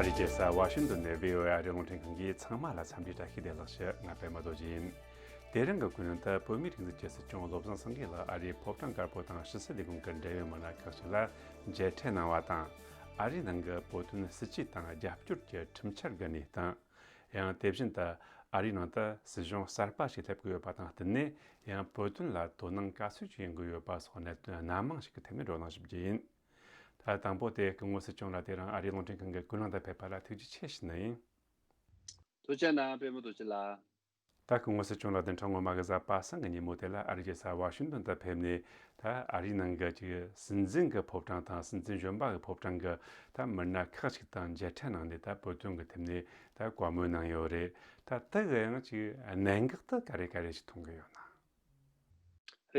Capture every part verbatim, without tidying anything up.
ཨ་རིའི་རྒྱལ་ས་ཝ་ཤིང་ཏོན་ནས་བྷི་ཨོ་ཨེ་ཨ་རིའི་རླུང་འཕྲིན་ཁང་གིས་ཚང་མ་ལ་འཚམས་འདྲི་བཀྲ་ཤིས་བདེ་ལེགས་ཞུ། ང་པད་མ་རྡོ་རྗེ་ཡིན། དེ་རིང་གི་གུས་ནང་དུ་བོད་མིའི་སྒྲིག་འཛུགས་ཀྱི་སྲིད་སྐྱོང་བློ་བཟང་སེང་གེ་ལགས་ཨ་རིའི་ཕོ་བྲང་དཀར་པོ་དང་ཕྱི་སྲིད་ལས་ཁུངས་ཀྱི་འབྲེལ་ཡོད་མི་སྣ་ཁག་ཅིག་ལ་མཇལ་འཕྲད་གནང་བ་དང་། ཨ་རིའི་ནང་གི་བོད་དོན་སྲིད་བྱུས་དང་རྒྱབ་སྐྱོར་གྱི་ཁྲིམས་འཆར་གྱི་གནས་སྟངས། ཡང་དེ་བཞིན་དུ་ཨ་རིའི་ནང་དུ་སྲིད་གཞུང་གསར་པ་ཞིག་སླེབས་ཀྱི་ཡོད་པ་དང་བསྟུན་ནས། ཡང་བོད་དོན་ལ་དོ་སྣང་ག་ཚོད་ཅིག་ཡོང་གི་ཡོད་པ་སོགས་གནད་དོན་སྣ་མང་ཞིག་གི་ཐད་ནས་བགྲོ་གླེང་ཞུ་རྒྱུ་ཡིན། ད་དང་པོ་དེ་སྐུ་ངོ་སྲིད་སྐྱོང་ལ་དེ་རིང་ཨ་རིའི་རླུང་འཕྲིན་ཁང་གི་གུས་ནང་དུ་ཕེབས་པ་ལ་ཐུགས་རྗེ་ཆེ་ཞུ་ནི་ཡིན། ཐུགས་རྗེ་གནང་པད་མ་རྡོ་རྗེ་ལགས། ད་སྐུ་ངོ་སྲིད་སྐྱོང་ལ་བདུན་ཕྲག་སྔོན་མ་གི་གཟའ་པ་སངས་ཀྱི་ཉིན་མོ་དེ་ལ་ཨ་རིའི་རྒྱལ་ས་ཝ་ཤིང་ཏོན་དུ་ཕེབས་ནས། ད་ཨ་རིའི་ནང་གི་ཅིག་སྲིད་འཛིན་གྱི་ཕོ་བྲང་དང་སྲིད་འཛིན་གཞོན་པ་གི་ཕོ་བྲང་གི་ད་མི་སྣ་ཁག་ཅིག་དང་མཇལ་འཕྲད་གནང་ནས། ད་བོད་དོན་གྱི་ཐད་ནས་ད་བཀའ་མོལ་གནང་ཡོད་རེད། ད་དེ་གི་ཡང་ཅིག་གནད་འགག་ད་ག་རེ་ག་རེ་ཞིག་མཐོང་གི་ཡོད་ན།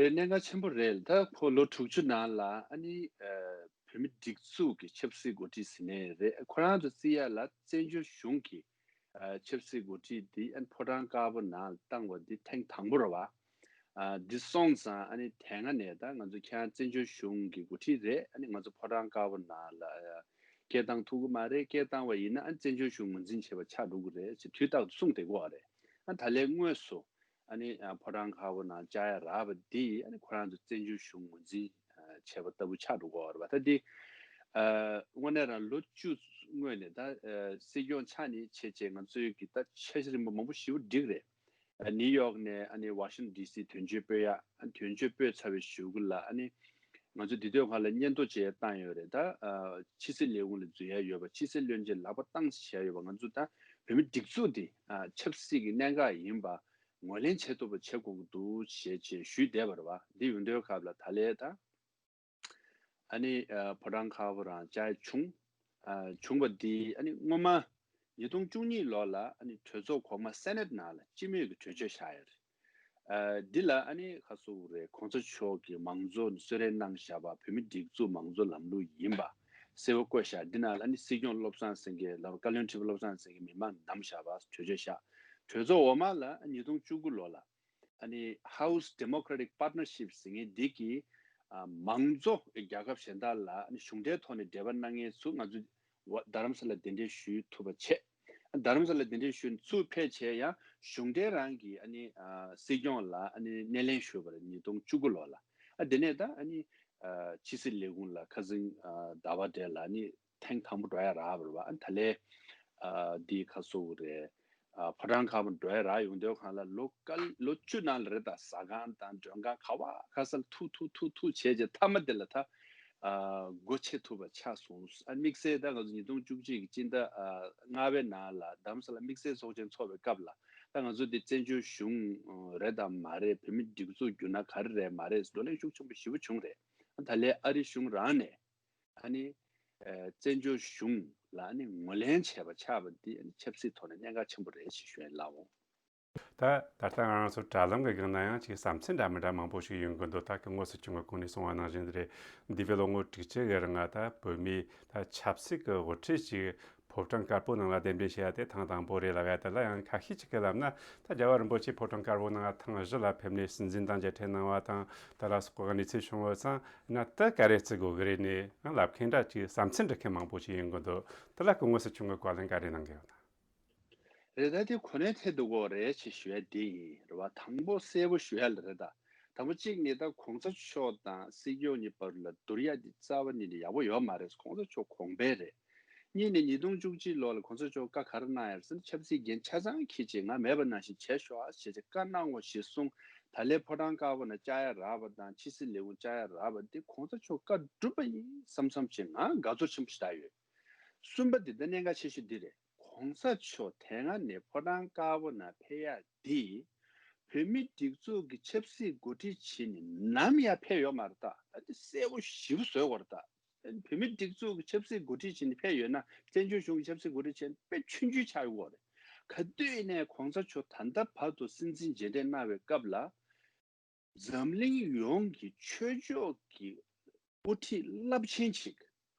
རེད། གནད་འགག་ཆེན་པོ་རེད། ད་ཁོ་ལོ་དྲུག་ཅུ་ནང་ལ་ཨ་ནི་ཨ་བོད་མི་སྒྲིག་འཛུགས་ཀྱི་ཆབ་སྲིད་འགོ་ཁྲིད་ཟེར་ནས་རེད། ཁོ་རང་ཚོ་བརྩི་ཡ་ལ་བཙན་བྱོལ་གཞུང་གི་ཨ་ཆབ་སྲིད་འགོ་ཁྲིད་འདི་ཨ་ནི་ཕོ་བྲང་དཀར་པོ་ནང་བཏང་བ་འདི་ཐེངས་དང་པོ་རེད་བ། ཨ་འདི་སོང་ཙང་ཨ་ནི་དེ་སྔ་ནས་ད་ང་ཚོ་ཁྱེད་རང་བཙན་བྱོལ་གཞུང་གི་འགོ་ཁྲིད་རེད། ཨ་ནི་ང་ཚོ་ཕོ་བྲང་དཀར་པོ་ནང་ལ་ཨ་སྐད་བཏང་ཐུབ་ཀྱི་མ་རེད། སྐད་བཏང་བ་ཡིན་ན་ཨ་ནི་བཙན་བྱོལ་གཞུང་ངོས་འཛིན་བྱས་པ་ཆགས་འགྲོ་གི་རེད་ཅེས་དུས་རྟག་ཏུ་གསུངས་བསྡད་ཀྱི་ཡོད་རེད། ཨ་ད་ལན་དངོས་སུ་ཨ་ནི་ཨ་ཕོ་བྲང་དཀར་པོ་ནང་བཅར་ཡ་རག་པ་འདི་ཨ་ནི་ཁོ་རང་ཚོ་བཙན་བྱོལ་གཞུང་ངོས་འཛིན་ཨ་བྱས་པ་ལྟ་བུ་ཆགས་འགྲོ་གི་ཡོད་རེད་པ། ད་འདི་ཨ་དངོས་གནས་རང་ལོ་བཅུ་སྔོན་ནས་ད་ཨ་སྲིད་སྐྱོང་ཆགས་ནས་བྱས་བྱས་ང་ཚོའི་གི་ད་འཆར་གཞི་རིམ་པ་མང་པོ་ཞེ་པོ་བསྒྲིགས་རེད། ཨ་ནིའུ་ཡོག་ནས་ཨ་ནི་ཝ་ཤིང་ཊོན་ཌི་སི་དོན་གཅོད་སྤོས་ཡ། ཨ་དོན་གཅོད་སྤོས་ཚར་བའི་གཞུག་གུ་ལ་ཨ་ནི་ང་ཚོ་འདི་དུས་སྒང་ལ་སྙན་ཐོ་བཅས་བཏང་ཡོད་རེད། ད་ཨ་ཕྱི་སྲིད་ལས་ཁུངས་ལ་འཛུལ་ཡ་ཡོད་པ། ཕྱི་སྲིད་བློན་ཆེན་ལག་པ་བཏང་བྱས་ཡོད་པ། ང་ཚོ་ད་བོད་མི་སྒྲིག་འཛུགས་འདི་ཨ་ཆབ་སྲིད་ཀྱི་གནད་འགག་ཡིན་པ་ངོས་ལེན་བྱེད་ཐུབ་པ་བྱེད་དགོས་ཀྱི་འདུག་ཞེས་བྱས་ཞུས་བསྡད་པ་རེད་བ། འདི་ཡོང་དུས་སྐབས་ལ་ད་ལས་ད་ཨ་ནི་ཨ་ཕོ་བྲང་དཀར་པོ་རང་བཅར་བྱུང་། ཨ་བྱུང་བ་འདི་ཨ་ནི་སྔོན་མ་ཉིས་སྟོང་བཅུ་གཉིས་ལོ་ལ་ཨ་ནི་གྲོས་ཚོགས་གོང་མ་སེ་ནེ་ཊི་ནང་ལ་སྤྱི་མོས་ཀྱི་གྲོས་ཆོད་བཞག་ཡོད་རེད། ཨ་འདི་ལ་ཨ་ནི་ཁ་སོ་རེད། གོང་ས་མཆོག་གིས་མང་གཙོ་གསོལ་རས་གནང་བཞག་པ། བོད་མི་སྒྲིག་འཛུགས་མང་གཙོ་ལམ་ལུགས་ཡིན་པ་གསལ་པོ་བཀོད་བཞག་འདི་ནང་ལ་ཨ་ནི་སྲིད་སྐྱོང་བློ་བཟང་སེང་གེ་ལ་བཀའ་བློན་ཁྲི་པ་བློ་བཟང་སེང་གེ་མི་མང་བདམས་བཞག་པ་གྲོས་ཆོད་བཞག་གྲོས་ཚོགས་འོག་མ་ལ་ཉིས་སྟོང་བཅུ་དགུ་ལོ་ལ་ཨ་ནི་House Democratic Partnership ཟེར་མཁན་འདི་གིས་ཨ་མང་གཙོ་རྒྱལ་ཁབ་གཞན་དག་ལ་ཨ་ནི་གཞུང་འབྲེལ་ཐོག་ནས་འབྲེལ་བ་གནང་མཁན་ཚོ་ང་ཚོ་ཝ་རྡ་རམ་ས་ལ་གདན་འདྲེན་ཞུ་ཐུབ་པ་བྱས། རྡ་རམ་ས་ལ་གདན་འདྲེན་ཞུ་ཚུར་ཕེབས་བྱས་ཡང་གཞུང་འབྲེལ་རང་གི་ཨ་ནི་ཨ་སྲིད་སྐྱོང་ལ་ཨ་ནི་སྣེ་ལེན་ཞུས་པ་རེད། ཉིས་སྟོང་བཅུ་དགུ་ལོ་ལ། ཨ་དེ་ནས་ད་ཨ་ནི་ཨ་ཕྱི་སྲིད་ལས་ཁུངས་ལ་ཁ་སང་ཨ་ཟླ་བ་དེ་ལ་ཨ་ནི་ཐེངས་དང་པོ་འགྲོ་ཡ་རག་པ་རེད་བ། ཨ་ད་ལས་ཨ་འདི་ཁ་སོ་རེད། ཨ་ཕོ་བྲང་དཀར་པོ་འགྲོ་ཡ་རག་ཡོང་དུས་སྒང་ལ་ལོ་ཀ་ལོ་བཅུ་ནང་ལ་རེད། ད་ཟ་ཁང་དང་མགྲོན་ཁང་ག་བ་ག་ས་ལ་ཐུག་ཐུག་ཐུག་ཐུག་བྱས་རྗེས་མཐའ་མ་དེ་ལ་ད་ཨ་སྒོ་ཕྱེ་ཐུབ་པ་ཆགས་སོང་། ཨ་དམིགས་བསལ་ད་ང་ཚོ་ཉིས་སྟོང་བཅུ་གཅིག་གི་སྤྱི་ཟླ་ཨ་ལྔ་པའི་ནང་ལ་རྡ་རམ་ས་ལ་དམིགས་བསལ་ཚོགས་ཆེན་ཚོགས་པའི་སྐབས་ལ་ད་ང་ཚོ་འདི་བཙན་བྱོལ་གཞུང་རེད་དམ་མ་རེད། བོད་མི་སྒྲིག་འཛུགས་བསྒྱུར་ན་ག་རེ་རེད་མ་རེད་བགྲོ་གླེང་ཤུགས་ཆེན་པོ་ཞེ་པོ་བྱུང་རེད། ཨ་ད་ལས་ཨ་རི་གཞུང་རང་ནས་ཨ་ནི་ཨ་བཙན་བྱོལ་གཞུང་ལ་ཨ་ནི་ངོས་ལེན་བྱས་པ་ཆགས་པ་འདི་ཨ་ནི་ཆབ་སྲིད་ཐོག་ནས་གནད་འགག་ཆེན་པོ་རེད་ཅེས་ཞུ་ཡ་ཡིན་ལགས་འོང་། ད་ད་ལྟ་ང་རང་ཚོ་དྲ་ལམ་གྱི་སྒང་ན་ཡང་ཅིག་བསམ་ཚུལ་འདྲ་མི་འདྲ་མང་པོ་ཞིག་ཡོང་གི་འདུག་ད་སྐུ་ངོ་སྲིད་སྐྱོང་གིས་གོང་ནས་གསུངས་པ་ནང་བཞིན་དེ་རེད། འདས་པའི་ལོ་ངོ་དྲུག་ཅུ་གི་རིང་ང་ད་བོད་མིའི་ད་ཆབ་སྲིད་ཀྱི་དབུ་ཁྲིད་ཅིག་ཕོ་བྲང་དཀར་པོ་ནང་ལ་གདན་འདྲེན་བྱས་ཏེ་ཐེངས་དང་པོ་རེད་ལབ་ཡ་དེ་ལ་ཡང་ཁ་ཤས་ཅིག་གིས་ལབ་ན། ད་རྒྱལ་བ་རིན་པོ་ཆེ་ཕོ་བྲང་དཀར་པོ་ནང་ཐེངས་བཞི་ལ་ཕེབས་ནས་སྲིད་འཛིན་དང་མཇལ་འཕྲད་གནང་བ་དང་། ད་ལ་སོགས་གནས་ཚུལ་བྱུང་བ་ཙང་ན་ད་ག་རེ་བརྩི་དགོས་ཀྱི་རེད་ནས་ཡང་ལབ་མཁན་འདྲ་ཅིག་བསམ་ཚུལ་འདྲི་མཁན་མང་པོ་ཞིག་ཡོང་གི་འདུག་དེ་ལ་སྐུ་ངོ་སྲིད་སྐྱོང་གིས་བཀའ་ལན་ག་རེ་གནང་གི་ཡོད་ན། རེད། ད་དེ་གོ་གནས་ཐད་དུ་གོ་རེད་ཅེས་ཞུ་ཡ་དེ་ཡིན་རེད་བ། དང་པོ་གསལ་པོ་ཞུ་ཡ་ལ་རེད། ད་དང་པོ་གཅིག་ནི་ད་གོང་ས་མཆོག་དང་སྲིད་སྐྱོང་གཉིས་བར་ལ་བསྡུར་ཡ་དེ་རྩ་བ་ཉིད་ནས་ཡག་པོ་ཡོད་མ་རེད། གོང་ས་མཆོག་གོང་འཕེལ་རེད། གཉིས་ནས་ཉིས་སྟོང་བཅུ་གཅིག་ལོ་ལ་གོང་ས་མཆོག་བཀའ་ག་རེ་གནང་ཡ་རེད་ཟེར་ན། ཆབ་སྲིད་འགན་ཆ་ཚང་འཁྱེར་བྱས་ང་མེད་པ་ནང་བཞིན་བྱས་ཤོག་ཨ་ཞེས་བྱས་བཀའ་གནང་བ་གཞིར་བཟུང་ད་ལས་ཕོ་བྲང་དཀར་པོ་ནང་བཅར་ཡ་རག་པ་དང་ཕྱི་སྲིད་ལས་ཁུངས་བཅར་ཡ་རག་པ་འདི་གོང་ས་མཆོག་བཀའ་བསྒྲུབས་པ་ཡིན་བསམ་བསམ་བྱས་ང་དགའ་ཚོར་ཆེན་པོ་ཞིག་བཏང་ཡོད། གསུམ་པ་འདི་ད་གནད་འགག་ཆེ་ཤོས་འདི་རེད། གོང་ས་མཆོག་དེ་སྔ་ནས་ཕོ་བྲང་དཀར་པོ་ནང་ཕེབས་ཡ་འདི་བོད་མི་སྒྲིག་འཛུགས་ཀྱི་ཆབ་སྲིད་འགོ་ཁྲིད་བྱས་ནས་ནམ་ཡང་ཕེབས་ཡོད་མ་རེད། ད་ད་འདི་གསལ་པོ་ཞེ་པོ་བཟོས་པ་རེད། ད་བོད་མི་སྒྲིག་འཛུགས་ཀྱི་ཆབ་སྲིད་འགོ་ཁྲིད་བྱས་ནས་ཕེབས་ཡོད་ན། བཙན་བྱོལ་གཞུང་གི་ཆབ་སྲིད་འགོ་ཁྲིད་བྱས་ན་དཔེ་ཆུང་ཆུང་ཆགས་ཡོད་རེད། ག་དུས་ནས་གོང་ས་མཆོག་ད་ལྟ་བར་དུ་སྲིད་འཛིན་མཇལ་འཕྲད་གནང་བའི་སྐབས་ལ། འཛམ་གླིང་ཡོངས་ཀྱི་ཆོས་ཕྱོགས་ཀྱི་དབུ་ཁྲིད་རླབས་ཆེན་ཅིག་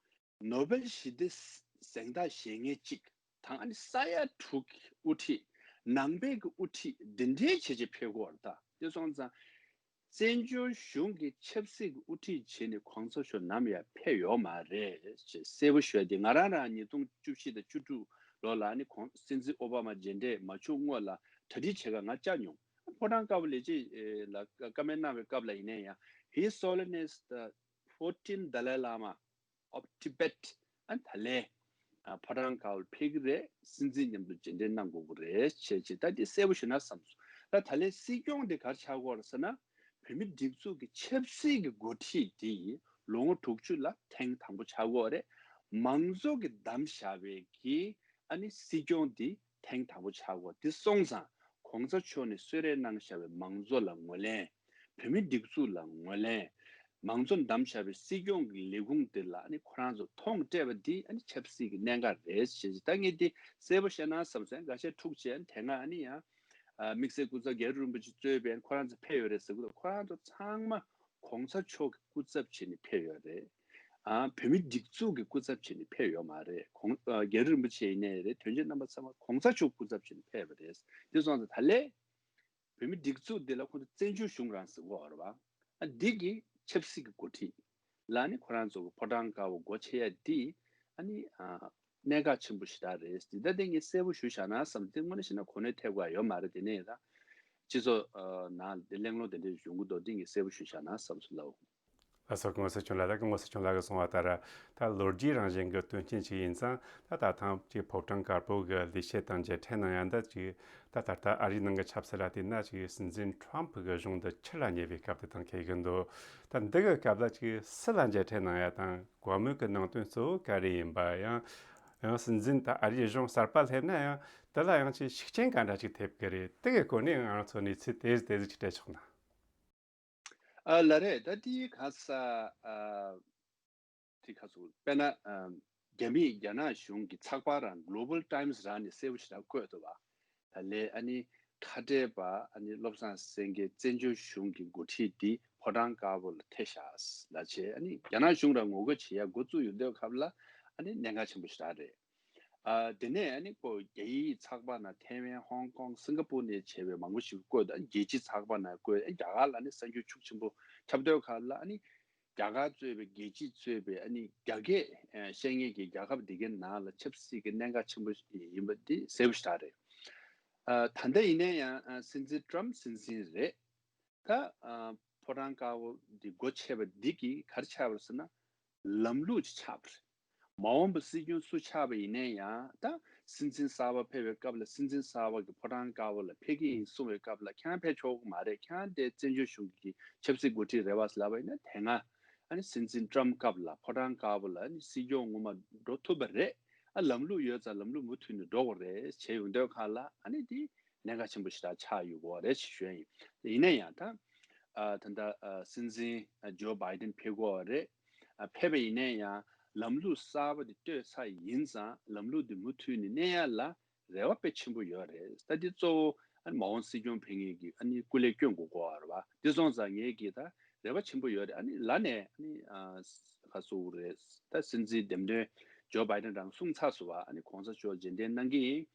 ནོ་བེལ་ཞི་བདེ་གཟེངས་རྟགས་བཞེས་མཁན་ཅིག་དང་། ཨ་ནི་ས་ཡ་དྲུག་གི་དབུ་ཁྲིད། ནང་པའི་གི་དབུ་ཁྲིད་འདི་འདྲའི་བྱས་བྱས་ཕེབས་ཀྱི་ཡོད་རེད། ད་དེ་སོང་ཙང་། བཙན་བྱོལ་གཞུང་གི་ཆབ་སྲིད་ཀྱི་དབུ་ཁྲིད་བྱས་ནས་གོང་ས་མཆོག་ནམ་ཡང་ཕེབས་ཡོད་མ་རེད་ཅེས་གསལ་པོ་ཤོད་དེ། ང་རང་རང་ཉིས་སྟོང་བཅུ་བཞི་དང་བཅུ་དྲུག་ལོ་ལ་ནི་གོང་སྲིད་འཛིན་ཨོ་བྷ་མ་མཇལ་འཕྲད་མ་བྱུང་སྔོན་ལ་གྲ་སྒྲིག་བྱེད་ག་ང་བཅར་མྱོང་། ཕོ་བྲང་དཀར་པོ་ལས་བྱེད་ལ་བཀའ་མོལ་གནང་བའི་སྐབས་ལ་ཡིན་ན་ཡང་His Holiness the fourteenth Dalai Lama of Tibet ཨ་ད་ལན་ཕོ་བྲང་དཀར་པོར་ཕེབས་ཀྱི་རེད། སྲིད་འཛིན་མཉམ་དུ་མཇལ་འཕྲད་གནང་དགོས་ཀྱི་རེད་ཅེས་ཅེས་ད་འདི་གསལ་པོ་ཞུ་ན་བསམ་སོང་། ད་ད་ལན་སྲིད་སྐྱོང་དེ་ག་རེ་ཆགས་ཀྱི་ཡོད་རེད་ཟེར་ན། བོད་མི་སྒྲིག་འཛུགས་ཀྱི་ཆབ་སྲིད་ཀྱི་འགོ་ཁྲིད་དེ་ལོ་ངོ་དྲུག་ཅུ་ལ་ཐེངས་དང་པོ་ཆགས་ཀྱི་ཡོད་རེད། མང་གཙོ་གི་བདམས་བཞག་པའི་གི་ཨ་ནི་སྲིད་སྐྱོང་དེ་ཐེངས་དང་པོ་ཆགས་ཀྱི་ཡོད། དེ་སོང་ཙང་གོང་ས་མཆོག་ནས་གསོལ་རས་གནང་བཞག་པའི་མང་གཙོ་ལ་ངོས་ལེན། བོད་མི་སྒྲིག་འཛུགས་ལ་ངོས་ལེན། མང་གཙོ་བདམས་བཞག་པའི་སྲིད་སྐྱོང་གི་ལས་ཁུངས་དེ་ལ་ཨ་ནི་ཁོ་རང་ཚོ་མཐོང་སྤྲད་པ་འདི་ཨ་ནི་ཆབ་སྲིད་ཀྱི་གནད་འགག་རེད་ཞེས། ད་ངས་འདི་གསལ་པོ་བཤད་ན་བསམ་སོང་། འགའ་ཤས་འཁྲུག་བྱས་དེ་སྔ་ཨ་ནི་ཡང་དམིགས་བསལ་སྐུ་ཚབ་རྒྱ་རི་རིན་པོ་ཆེ་གཙོས་པའི་ཁོ་རང་ཚོ་ཕེབས་ཡོད་རེད་ཟེར་གི་འདུག་ཁོ་རང་ཚོ་ཚང་མ་གོང་ས་མཆོག་གི་སྐུ་ཚབ་བྱས་ནས་ཕེབས་ཡོད་རེད། ཨ་བོད་མི་སྒྲིག་འཛུགས་ཀྱི་སྐུ་ཚབ་བྱས་ནས་ཕེབས་ཡོད་མ་རེད། གོང་ཨ་རྒྱ་རི་རིན་པོ་ཆེ་ཡིན་ནའི་རེད། དོན་གཅོད་རྣམ་པ་ཚང་མ་གོང་ས་མཆོག་སྐུ་ཚབ་བྱས་ནས་ཕེབས་པ་རེད། དེ་སོང་ཙང་ད་ལན་བོད་མི་སྒྲིག་འཛུགས་འདི་ལ་ཁོང་ཚོ་བཙན་བྱོལ་གཞུང་རང་ཟེར་གྱི་ཡོད་རེད་བ། ཨ་འདི་གི་ཆབ་སྲིད་ཀྱི་འགོ་ཁྲིད་ལ་ནི་ཁོ་རང་ཚོ་གི་ཕོ་བྲང་དཀར་པོ་སྒོ་ཕྱེ་ཡ་འདི་ཨ་ནི་ཨ་གནད་འགག་ཆེན་པོ་ཞེ་དྲག་རེད། འདི་ད་ལྟ་ངས་གསལ་པོ་ཞུ་བཞག་ན་བསམ། འདི་དངོས་གནས་བཤད་ན་གོ་གནས་ཐེབས་དགོས་ཡ་ཡོད་མ་རེད། དེ་ནས་ད་སྤྱི་ཚོགས་ཨ་ནང་འདི་གླེང་སློང་དེ་འདྲ་ཡོང་གི་འདུག་འདི་ངས་གསལ་པོ་ཞུ་བཞག་ན་བསམ་སོང་ལགས། ལགས་སོ། སྐུ་ངོ་སྲིད་སྐྱོང་ལགས། ད་སྐུ་ངོ་སྲིད་སྐྱོང་ལགས་ཀྱིས་གསུངས་པ་ལྟར་ད་ལོ་རྒྱུས་རང་བཞིན་གྱི་དོན་རྐྱེན་ཞིག་ཡིན་ཙང་། ད་ད་ཐེངས་ཀྱི་ཕོ་བྲང་དཀར་པོ་གི་ལས་བྱེད་དང་མཇལ་འཕྲད་གནང་ཡ་འདི་ཅིག་ད་ད་ལྟ་ཨ་རིའི་ནང་གི་ཆབ་སྲིད་ལ་བལྟས་ན་ཅིག་སྲིད་འཛིན་ཁྲོམ་ཕུ་གི་གཞུང་འདི་ཕྱིར་ལ་ཉེ་བའི་སྐབས་དེ་དང་འཁེལ་གྱི་འདུག་ད་འདི་གི་སྐབས་ལ་ཅིག་སུ་ལ་མཇལ་འཕྲད་གནང་ཡ་དང་བཀའ་མོལ་གྱི་ནང་དོན་གཙོ་བོ་ག་རེ་ཡིན་པ། ཡང་ཡང་སྲིད་འཛིན་ད་ཨ་རིའི་གཞུང་གསར་པ་སླེབས་ན་ཡང་དེ་ལ་ཡང་ཅིག་ཤུགས་རྐྱེན་ག་འདྲ་ཅིག་ཐེབས་ཀྱི་རེད། དེ་གི་སྐོར་ནས་ང་རང་ཚོ་གནས་ཚུལ་ཏོག་ཙམ་ཏོག་ཙམ་ཅིག་སྤྲད་ཆོག་ན། ཨ་ལགས་རེད། ད་དེའི་ཁ་ས་ཨ་དེ་ཁ་སུ་དཔེར་ན་ཨ་རྒྱ་མིས་རྒྱ་ནག་གཞུང་གི་ཚགས་པར་རང་Global Times རང་ནས་གསལ་པོ་ཞེ་དྲག་བཀོད་འདུག་བ། ད་ལན་ཨ་ནི་ཁ་བྲལ་པ་ཨ་ནི་བློ་བཟང་སེང་གེ་བཙན་བྱོལ་གཞུང་གི་འགོ་ཁྲིད་འདི་ཕོ་བྲང་དཀར་པོ་ལ་ཐེ་བཞག་ལ་བྱས། ཨ་ནི་རྒྱ་ནག་གཞུང་རང་ངོ་རྒོལ་བྱེད་ཡ་འགོ་བཙུགས་ཡོང་དུས་སྐབས་ལ་ཨ་ནི་གནད་འགག་ཆེན་པོ་ཞེ་དྲག་རེད། ཨ་དེ་ནས་ཨ་ནི་ཁོ་རྒྱ་ཡིག་ཚགས་པར་ནང་ཐའེ་ཝན་ཧོང་ཀོང་སིང་ག་པུར་ནས་བྱས་པའི་མང་པོ་ཞིག་བཀོད་འདུག་རྒྱལ་སྤྱིའི་ཚགས་པར་ནང་བཀོད། ཨ་རྒྱ་གར་ལ་ནི་གསར་འགྱུར་ཤུགས་ཆེན་པོ་ཁྱབ་སྡོད་ཁག་ལ་ཨ་ནི་རྒྱ་གར་གཙོས་པའི་རྒྱལ་སྤྱི་གཙོས་པའི་ཨ་ནི་རྒྱ་སྐད་ཨ་བཤད་མཁན་གྱི་རྒྱལ་ཁབ་དེ་གའི་ནང་ལ་ཆབ་སྲིད་ཀྱི་གནད་འགག་ཆེན་པོ་ཡིན་པ་འདི་གསལ་པོ་ཞེ་དྲག་རེད། ཨ་ད་ལྟ་ཡིན་ན་ཡང་ཨ་སྲིད་འཛིན་ཀྲམ་སྲིད་འཛིན་རེད། ད་ཨ་ཕོ་བྲང་དཀར་པོ་འདི་སྒོ་ཕྱེ་བ་འདི་གིས་ག་རེ་ཆགས་པ་རེད་ཟེར་ན། ལམ་ལུགས་ཅིག་ཆགས་པ་རེད། མ་འོངས་པ་སྲིད་སྐྱོང་སུ་ཆགས་པ་ཡིན་ན་ཡང་ད་སྲིད་འཛིན་གསར་པ་ཕེབས་པའི་སྐབས་ལ་སྲིད་འཛིན་གསར་པ་གིས་ཕོ་བྲང་དཀར་པོ་ལ་ཕེབས་ཀྱི་ཡིན་གསུངས་པའི་སྐབས་ལ་ཁྱེད་རང་ཕེབས་ཆོག་གི་མ་རེད། ཁྱེད་རང་དེ་བཙན་བྱོལ་གཞུང་གི་ཆབ་སྲིད་འགོ་ཁྲིད་རེད་བ་ལབ་པ་ཡིན་ན། དེ་སྔ་ཨ་ནི་སྲིད་འཛིན་ཀྲམ་སྐབས་ལ་ཕོ་བྲང་དཀར་པོ་ལ་ཨ་ནི་སྲིད་སྐྱོང་ངོ་མ་འགྲོ་ཐུབ་པ་རེད། ཨ་ལམ་ལུགས་ཡོད་ཙང་ལམ་ལུགས་མུ་མཐུད་ནས་འགྲོ་དགོས་རེད་བྱས་ཡོང་དུས་སྒང་ལ་ཨ་ནི་དེ་གནད་འགག་ཆེན་པོ་ཞེ་དྲག་ཆགས་ཡོད་དགོས་རེད་ཞེས་ཞུ་ཡ་ཡིན། ཡིན་ན་ཡང་ད་ཨ་ད་ལྟ་ཨ་སྲིད་འཛིན་ཨ་ཇོ་བྷའི་ཏིན་ཕེབས་དགོས་རེད། ཨ་ཕེབས་པ་ཡིན་ན་ཡང་ལམ་ལུགས་གསར་པ་དེ་གཏོད་ཚར་ཡིན་ཙང་ལམ་ལུགས་དེ་མུ་མཐུད་ནས་གནས་ཡ་ལ་རེ་བ་དཔེ་ཆེན་པོ་ཡོད་རེད། ད་འདི་གཙོ་བོ་ཨ་ནི་མ་འོངས་སྲིད་སྐྱོང་ཕེབས་མཁན་གྱི་ཨ་ནི་སྐུ་ལས་སྐྱོན་དགོས་དགོས་པ་རེད་བ། དེ་སོང་ཙང་ངས་ཀྱིས་ད་རེ་བ་ཆེན་པོ་ཡོད་རེད། ཨ་ནི་ལ་ནས་ཨ་ནི་ཨ་ཁ་སུ་རེད། ད་སྲིད་འཛིན་འདེམས་ཐོན་ཇོ་བྷའི་ཏིན་རང་གསུངས་ཚར་སོང་བ། ཨ་ནི་གོང་ས་མཆོག་རྗེས་དྲན་གནང་གི་ཡིན།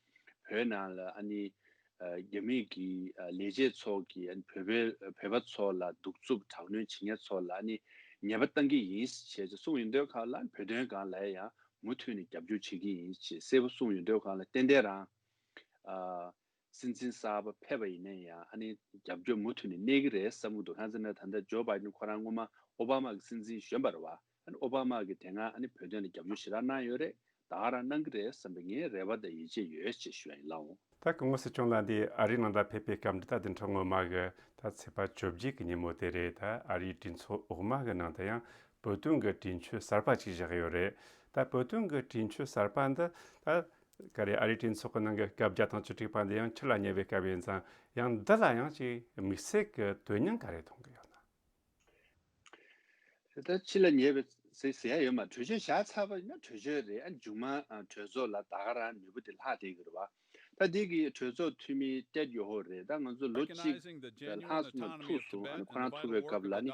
བོད་ནང་ལ་ཨ་ནི་ཨ་རྒྱ་མི་གི་ཨ་ལས་བྱེད་ཚོ་གིས་ཨ་ནི་བོད་པའི་བོད་པ་ཚོ་ལ་གདུག་རྩུབ་དྲག་གནོན་བྱེད་མཁན་ཚོ་ལ་ཨ་ནི་ཉེས་པ་བཏང་གི་ཡིན་ཞེས་གསུངས་ཡོང་དུས་སྒང་ལ་བོད་དོན་སྒང་ལ་ཡང་མུ་མཐུད་ནས་རྒྱབ་སྐྱོར་བྱེད་ཀྱི་ཡིན་ཞེས་གསལ་པོ་གསུངས་ཡོང་དུས་སྒང་ལ་ཏན་ཏན་རང་ཨ་སྲིད་འཛིན་གསར་པ་ཕེབས་པ་ཡིན་ན་ཡང་ཨ་ནི་རྒྱབ་སྐྱོར་མུ་མཐུད་ནས་གནས་ཀྱི་རེད་བསམ་གྱི་འདུག་གང་ཟེར་ན་ད་ལྟ་ཇོ་བྷའི་ཏིན་ཁོ་རང་སྔོན་མ་ཨོ་བྷ་མ་གི་སྲིད་འཛིན་གཞོན་པ་རེད་བ། ཨ་ནི་ཨོ་བྷ་མ་གིས་དེ་སྔ་ཨ་ནི་བོད་དོན་ལ་རྒྱབ་སྐྱོར་ཞེ་དྲག་གནང་ཡོད་རེད། ད་ག་རང་གནང་གི་རེད་བསམ་པའི་ངས་རེ་བ་དང་ཡིད་ཆེས་ཡོད་ཅེས་ཞུ་ཡ་ཡིན་ལགས་འོང་། ད་སྐུ་ངོ་སྲིད་སྐྱོང་ལགས་འདི་ཨ་རིའི་ནང་ལ་ཕེབས་པའི་སྐབས་འདི་ད་བདུན་ཕྲག་སྔོན་མ་གི་ད་ཚེས་པ་བཅོ་བརྒྱད་ཀྱི་ཉིན་མོ་དེ་རེད། ད་ཨ་རིའི་གྲོས་ཚོགས་འོག་མ་གི་ནང་དུ་ཡང་བོད་དོན་གྱི་གྲོས་ཆོད་གསར་པ་ཅིག་བཞག་ཡོད་རེད། ད་བོད་དོན་གྱི་གྲོས་ཆོད་གསར་པ་འདི་ད་ག་རེ་ཨ་རིའི་གྲོས་ཚོགས་ཀྱི་ནང་གི་སྐབས་བརྒྱ་དང་བཅུ་དྲུག་པ་འདི་ཡང་ཕྱིར་ལ་ཉེ་བའི་སྐབས་ཡིན་ཙང་། ཡང་འདི་ལ་ཡང་ཅིག་དམིགས་བསལ་གྱི་དོན་སྙིང་ག་རེ་མཐོང་གི་ཡོད་ན། དེ་ལྟར་ཕྱི་ལ་ཉེ་བའི་ཟེར་ཟེར་ཡ་ཡོད་མ། གྲོས་ཆོད་བཞག་ཚར་བ་ཡིན་ན་གྲོས་ཆོད་རེད། ཨ་མཇུག་མ་ཨ་གྲོས་ཚོགས་ལ་ད་ག་རང་ནུས་པ་དེ་ལྷག་བསྡད་ཀྱི་རེད་བ། ད་ ད་འདི་གི་གྲོས་ཚོགས་འཐུས་མི་ཏེད་ཡོ་ཧོ་རེད། ད་ང་ཚོ་ལོ་གཅིག་ལྷག་སོང་ན་ཐུག་སོང་། ཨ་ནི་ཁོ་རང་ཐུག་པའི་སྐབས་ལ་ནི་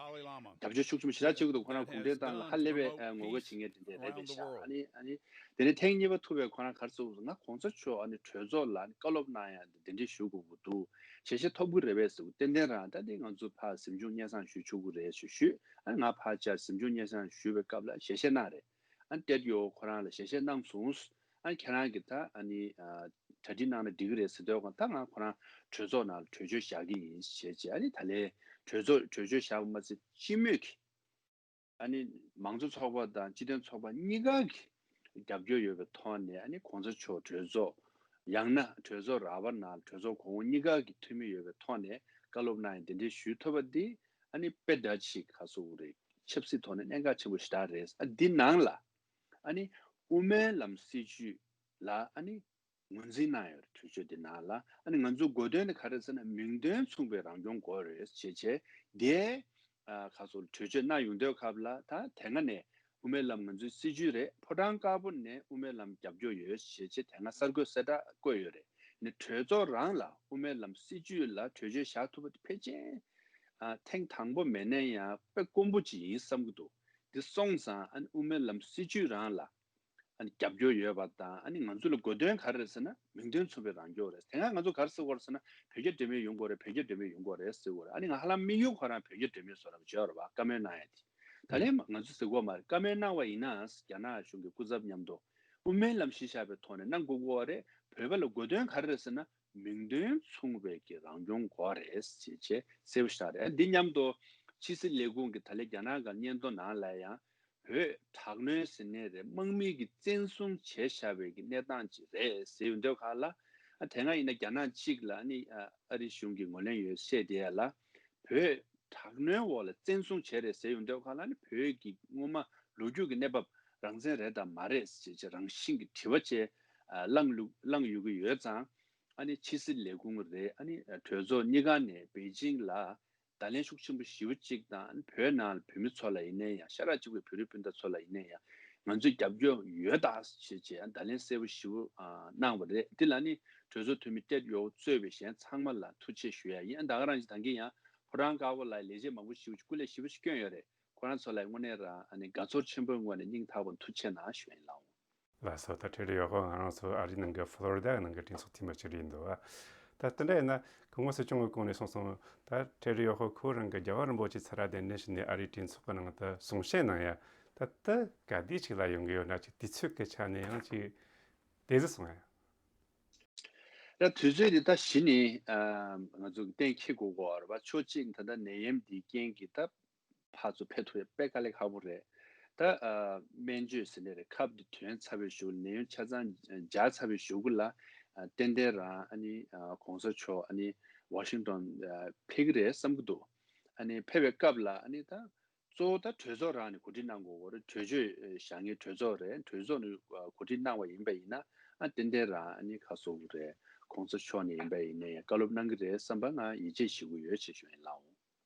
རྒྱབ་སྐྱོར་ཤུགས་ཆེན་པོ་ཞེ་དྲག་བྱེད་ཀྱི་འདུག་ཁོ་རང་གུང་ཁྲན་ཏང་ལ་ཧ་ལས་པའི་ངོ་རྒོལ་བྱེད་མཁན་དེ་འདྲ་རེད་པས་ཤག་ཨ་ནི་ཨ་ནི་དེ་ནས་ཐེངས་གཉིས་པ་ཐུག་པའི་ཁོ་རང་ག་རེ་ཟེར་ང་གོང་ས་མཆོག་ཨ་ནི་གྲོས་ཚོགས་ལ་ནི་བཀའ་སློབ་གནང་ཡ་འདི་འདྲ་ཞུ་དགོས་ཀྱི་འདུག་ཞལ་བཞེས་ཐོབ་ཀྱི་རེད་པས་ཟེར། ཏན་ཏན་རང་ད་འདི་ང་ཚོ་ཕར་གཟིམ་ཆུང་སྙན་སེང་ཞུ་ཆོག་གི་རེད་ཞུ་ཞུས། ཨ་ནི་ང་ཕར་བཅར་གཟིམ་ཆུང་སྙན་སེང་ཞུས་པའི་སྐབས་ལ་ཞལ་བཞེས་གནང་རེད། ཨ་ནི་ཏེད་ཡོ་ཁོ་རང་ལ་ཞལ་བཞེས་གནང་སོང་། ཨ་ནི་ཁྱེད་རང་གིས་ད་ཨ་ནི་ཨ་གྲ་སྒྲིག་གནང་ན་འགྲིག་གི་རེད་ཟེར་དུས་ད་ང་ཁོ་རང་གྲོས་ཚོགས་ནང་ལ་གྲོས་ཆོད་བཞག་གི་ཡིན་ཞེས་བྱས། ཨ་ནི་ད་ལན་གྲོས་ཚོགས་གྲོས་ཆོད་བཞག་པ་མ་ཟད་སྤྱི་མོས་ཀྱིས་ཨ་ནི་མང་གཙོ་ཚོགས་པ་དང་སྤྱི་མཐུན་ཚོགས་པ་གཉིས་ཀ་གི་རྒྱབ་སྐྱོར་ཡོད་པའི་ཐོག་ནས། ཨ་ནི་གོང་ས་མཆོག་གྲོས་ཚོགས་ཡང་ན་གྲོས་ཚོགས་ར་བ་ནང་གྲོས་ཚོགས་གོང་འོག་གཉིས་ཀ་གི་འཐུས་མི་ཡོད་པའི་ཐོག་ནས་བཀའ་སློབ་གནང་ཡ་འདི་འདྲའི་ཞུས་ཐུབ་པ་འདི་ཨ་ནི་དཔེ་འདྲ་ཅིག་ག་ཟེར་དགོས་རེད། ཆབ་སྲིད་ཐོག་ནས་གནད་འགག་ཆེན་པོ་ཞེ་དྲག་རེད། ཨ་འདི་ནང་ལ་ཨ་ནི་དབུ་མའི་ལམ་སྲིད་བྱུས་ལ་ཨ་ནི་ངོས་འཛིན་གནང་ཡོད་རེད། གྲོས་ཆོད་འདི་ནང་ལ་ཨ་ནི་ང་ཚོའི་དགོས་དོན་ནི་ག་རེ་ཟེར་ན་མིང་དོན་མཚུངས་པའི་རང་སྐྱོང་དགོས་རེད་ཅེས་བྱས། དེ་ཨ་ཁ་སོར་གྲོས་ཆོད་གནང་ཡོང་དུས་སྐབས་ལ་ད་དེ་སྔ་ནས་དབུ་མའི་ལམ་ང་ཚོའི་སྲིད་བྱུས་རེད། ཕོ་བྲང་དཀར་པོ་ནས་དབུ་མའི་ལམ་རྒྱབ་སྐྱོར་ཡོད་ཅེས་བྱས་དེ་སྔ་གསར་འགོད་གསལ་བསྒྲགས་བཀོད་ཡོད་རེད། ནི་གྲོས་ཚོགས་རང་ལ་དབུ་མའི་ལམ་སྲིད་བྱུས་ལ་གྲོས་ཆོད་བཞག་ཐུབ་པ་དེ་ཕལ་ཆེར་ཨ་ཐེངས་དང་པོ་མེད་ན་ཡང་དཔེ་དཀོན་པོ་ཅིག་ཡིན་བསམ་གྱི་འདུག་འདི་སོང་ཙང་ཨ་ནི་དབུ་མའི་ལམ་སྲིད་བྱུས་རང་ལ་ཨ་ནི་རྒྱབ་སྐྱོར་ཡོད་པ་དང་། ཨ་ནི་ང་ཚོ་ལ་དགོས་དོན་ག་རེ་རེད་ཟེར་ན་མིང་དོན་མཚུངས་པའི་རང་སྐྱོང་རེད། དེ་སྔ་ང་ཚོ་ག་རེ་ཟེར་གྱི་ཡོད་རེད་ཟེར་ན་བོད་རྒྱ་འབྲེལ་མོལ་ཡོང་དགོས་རེད། བོད་རྒྱ་འབྲེལ་མོལ་ཡོང་དགོས་རེད་ཟེར་གྱི་ཡོད་རེད། ཨ་ནི་ང་ཧ་ལམ་དམིགས་ཡུལ་ཁོ་རང་བོད་རྒྱ་འབྲེལ་མོལ་བཟོ་འདྲ་བྱས་ཡོད་རེད་པ། བཀའ་མོལ་གནང་ཡ་དེ་ད་ལན་ང་ཚོ་ཟེར་གྱི་ཡོད་མ་རེད། བཀའ་མོལ་གནང་བ་ཡིན་ན་རྒྱ་ནག་གཞུང་གི་སྐུ་ཚབ་མཉམ་དུ་དབུ་མའི་ལམ་གཞི་བཞག་པའི་ཐོག་ནས་གནང་དགོས་ཀྱི་ཡོད་རེད། བོད་པ་ལ་དགོས་དོན་ག་རེ་རེད་ཟེར་ན་མིང་དོན་མཚུངས་པའི་གི་རང་སྐྱོང་དགོས་རེད་ཅེས་བྱས་གསལ་པོ་ཞིག་རེད། འདི་མཉམ་དུ་ཕྱི་སྲིད་ལས་ཁུངས་ཀྱི་ད་ལན་རྒྱ་ནག་གི་སྙན་ཐོ་ནང་ལ་ཡང་བོད་དྲག་གནོན་ཟེར་ནའི་རེད། དམག་མི་གིས་བཙན་བཟུང་བྱས་བཞག་པའི་གི་གནས་སྟངས་ཅིག་རེད་ཟེར་ཡོང་དུས་སྒང་ལ། ཨ་དེ་སྔ་ཡིན་ན་རྒྱ་ནག་གཅིག་ལ་ནི་ཨ་ཨ་རི་གཞུང་གིས་ངོས་ལེན་ཡོད་བཤད་བསྡད་ཡ་ལ་བོད་དྲག་གནོན་འོག་ལ་བཙན་བཟུང་བྱས་རེད་ཟེར་ཡོང་དུས་སྒང་ལ་ནི་བོད་ཀྱི་སྔོན་མ་ལོ་རྒྱུས་ཀྱི་གནས་བབ་རང་བཙན་རེད་དམ་མ་རེད་ཅེས་བྱས་རང་བཞིན་གྱི་དྲི་བ་བཅས་ཨ་བསླངས་ལུགས་བསླངས་ཡོང་གི་ཡོད་ཙང་། ཨ་ནི་ཕྱི་སྲིད་ལས་ཁུངས་རེད། ཨ་ནི་གྲོས་ཚོགས་གཉིས་ཀ་ནས་པེ་ཅིང་ལ་བརྡ་ལན་ཤུགས་ཆེན་པོ་ཞེ་པོ་གཅིག་དང་། ཨ་ནི་བོད་ནང་ལ་བོད་མི་ཚོ་ལ་ཡིན་ན་ཡང་། ཤ་ཁྲག་གཅིག་པའི་བོད་རིགས་སྤུན་ཟླ་ཚོ་ལ་ཡིན་ན་ཡང་། ང་ཚོས་རྒྱབ་སྐྱོར་ཡོད་ད་ཞེས་བྱས་བརྡ་ལན་གསལ་པོ་ཞེ་པོ་ཨ་གནང་བ་རེད། འདི་ལ་ནི་གྲོས་ཚོགས་འཐུས་མི་ཏེད་ཡོ་གཙོས་པའི་གཞན་ཚང་མ་ལ་ཐུགས་རྗེ་ཆེ་ཞུ་ཡ་ཡིན། ཨ་ད་ག་རང་ཅིག་ད་གིན་ཡང་ཕོ་བྲང་དཀར་པོ་ལ་ལས་བྱེད་མང་པོ་ཞེ་པོ་ཅིག་སྐུ་ལས་ཞེ་པོ་ཅིག་བསྐྱོན་ཡོད་རེད། ཁོ་རང་ཚོ་ལ་དངོས་གནས་རང་ཨ་ནི་དགའ་ཚོར་ཆེན་པོའི་ངོས་ནས་སྙིང་ཐག་པ་ཐུགས་རྗེ་ཆེ་གནང་ཞུ་ཡ་ཡིན་ལགས། ལགས་སོ། ད་ཊེ་རི་ཡོ་ཧོ་ང་རང་ཚོ་ཨ་རིའི་ནང་གི་ཕློ་རི་ཌ་ནང་གི་གྲོས་ཚོགས་འཐུས་མི་ཅིག་རེད་འདུག་ཨ། ད་དེ་འདྲ་ཡིན་ན་སྐུ་ངོ་སྲིད་སྐྱོང་གི་གོང་ནས་གསུངས་སོང་། ད་ཊེ་རི་ཡོ་ཧོ་ཁོ་རང་གི་རྒྱལ་བ་རིན་པོ་ཆེ་ཚུར་གདན་འདྲེན་ཞུས་ནས་ཨ་རིའི་གྲོས་ཚོགས་ཀྱི་ནང་དུ་གསུང་བཤད་གནང་ཡ། ད་ལྟ་ག་དུས་ཅིག་ལ་ཡོང་གི་ཡོད་ན་ཅིག་དུས་ཚོད་ཀྱི་ཆ་ནས་ཡང་ཅིག་དེ་ཟིག་སོང་ཡ། ད་དུས་ཚོད་འདི་ད་གཞི་ནས་ཨ་ང་ཚོ་གི་གཏན་འཁེལ་དགོས་ཀྱི་ཡོད་རེད་པ། ཕྱོགས་གཅིག་ད་ལྟ་ནད་ཡམས་འདིའི་རྐྱེན་གྱིས་ད་ཕར་ཚུར་ཕེབས་ཐུབ་ཡ་དཔེ་དཀའ་ལས་ཁག་པོ་རེད། ད་ཨ་སྨན་བཅོས་ཟེར་ནའི་རེད། ཁབ་འདི་ཐོན་ཚར་བའི་གཞུག་ལ། ནད་ཡམས་ཆ་ཚང་འཇགས་ཚར་བའི་གཞུག་གུ་ལ་ཨ་ཏན་ཏན་རང་ཨ་ནི་ཨ་གོང་ས་མཆོག་ཨ་ནི་ཝ་ཤིང་ཊོན་ཨ་ཕེབས་ཀྱི་རེད་བསམ་གྱི་འདུག་ཨ་ནི་ཕེབས་པའི་སྐབས་ལ་ཨ་ནི་ད་གཙོ་བོ་ད་གྲོས་ཚོགས་རང་ནས་གོ་སྒྲིག་གནང་དགོས་ཀྱི་རེད། གྲོས་ཆོད་བཞག་མཁན་གྲོས་ཚོགས་རེད། གྲོས་ཚོགས་ནས་གོ་སྒྲིག་གནང་བ་ཡིན་པ་ཡིན་ན་ཨ་ཏན་ཏན་རང་ཨ་ནི་ཁ་གསོ་གི་རེད། གོང་ས་མཆོག་ནས་ཡིན་པ་ཡིན་ནའི་བཀའ་སློབ་གནང་གི་རེད་བསམ་པ་ང་ཡིད་ཆེས་ཞུ་གི་ཡོད་ཅེས་ཞུ་ཡིན་ལགས།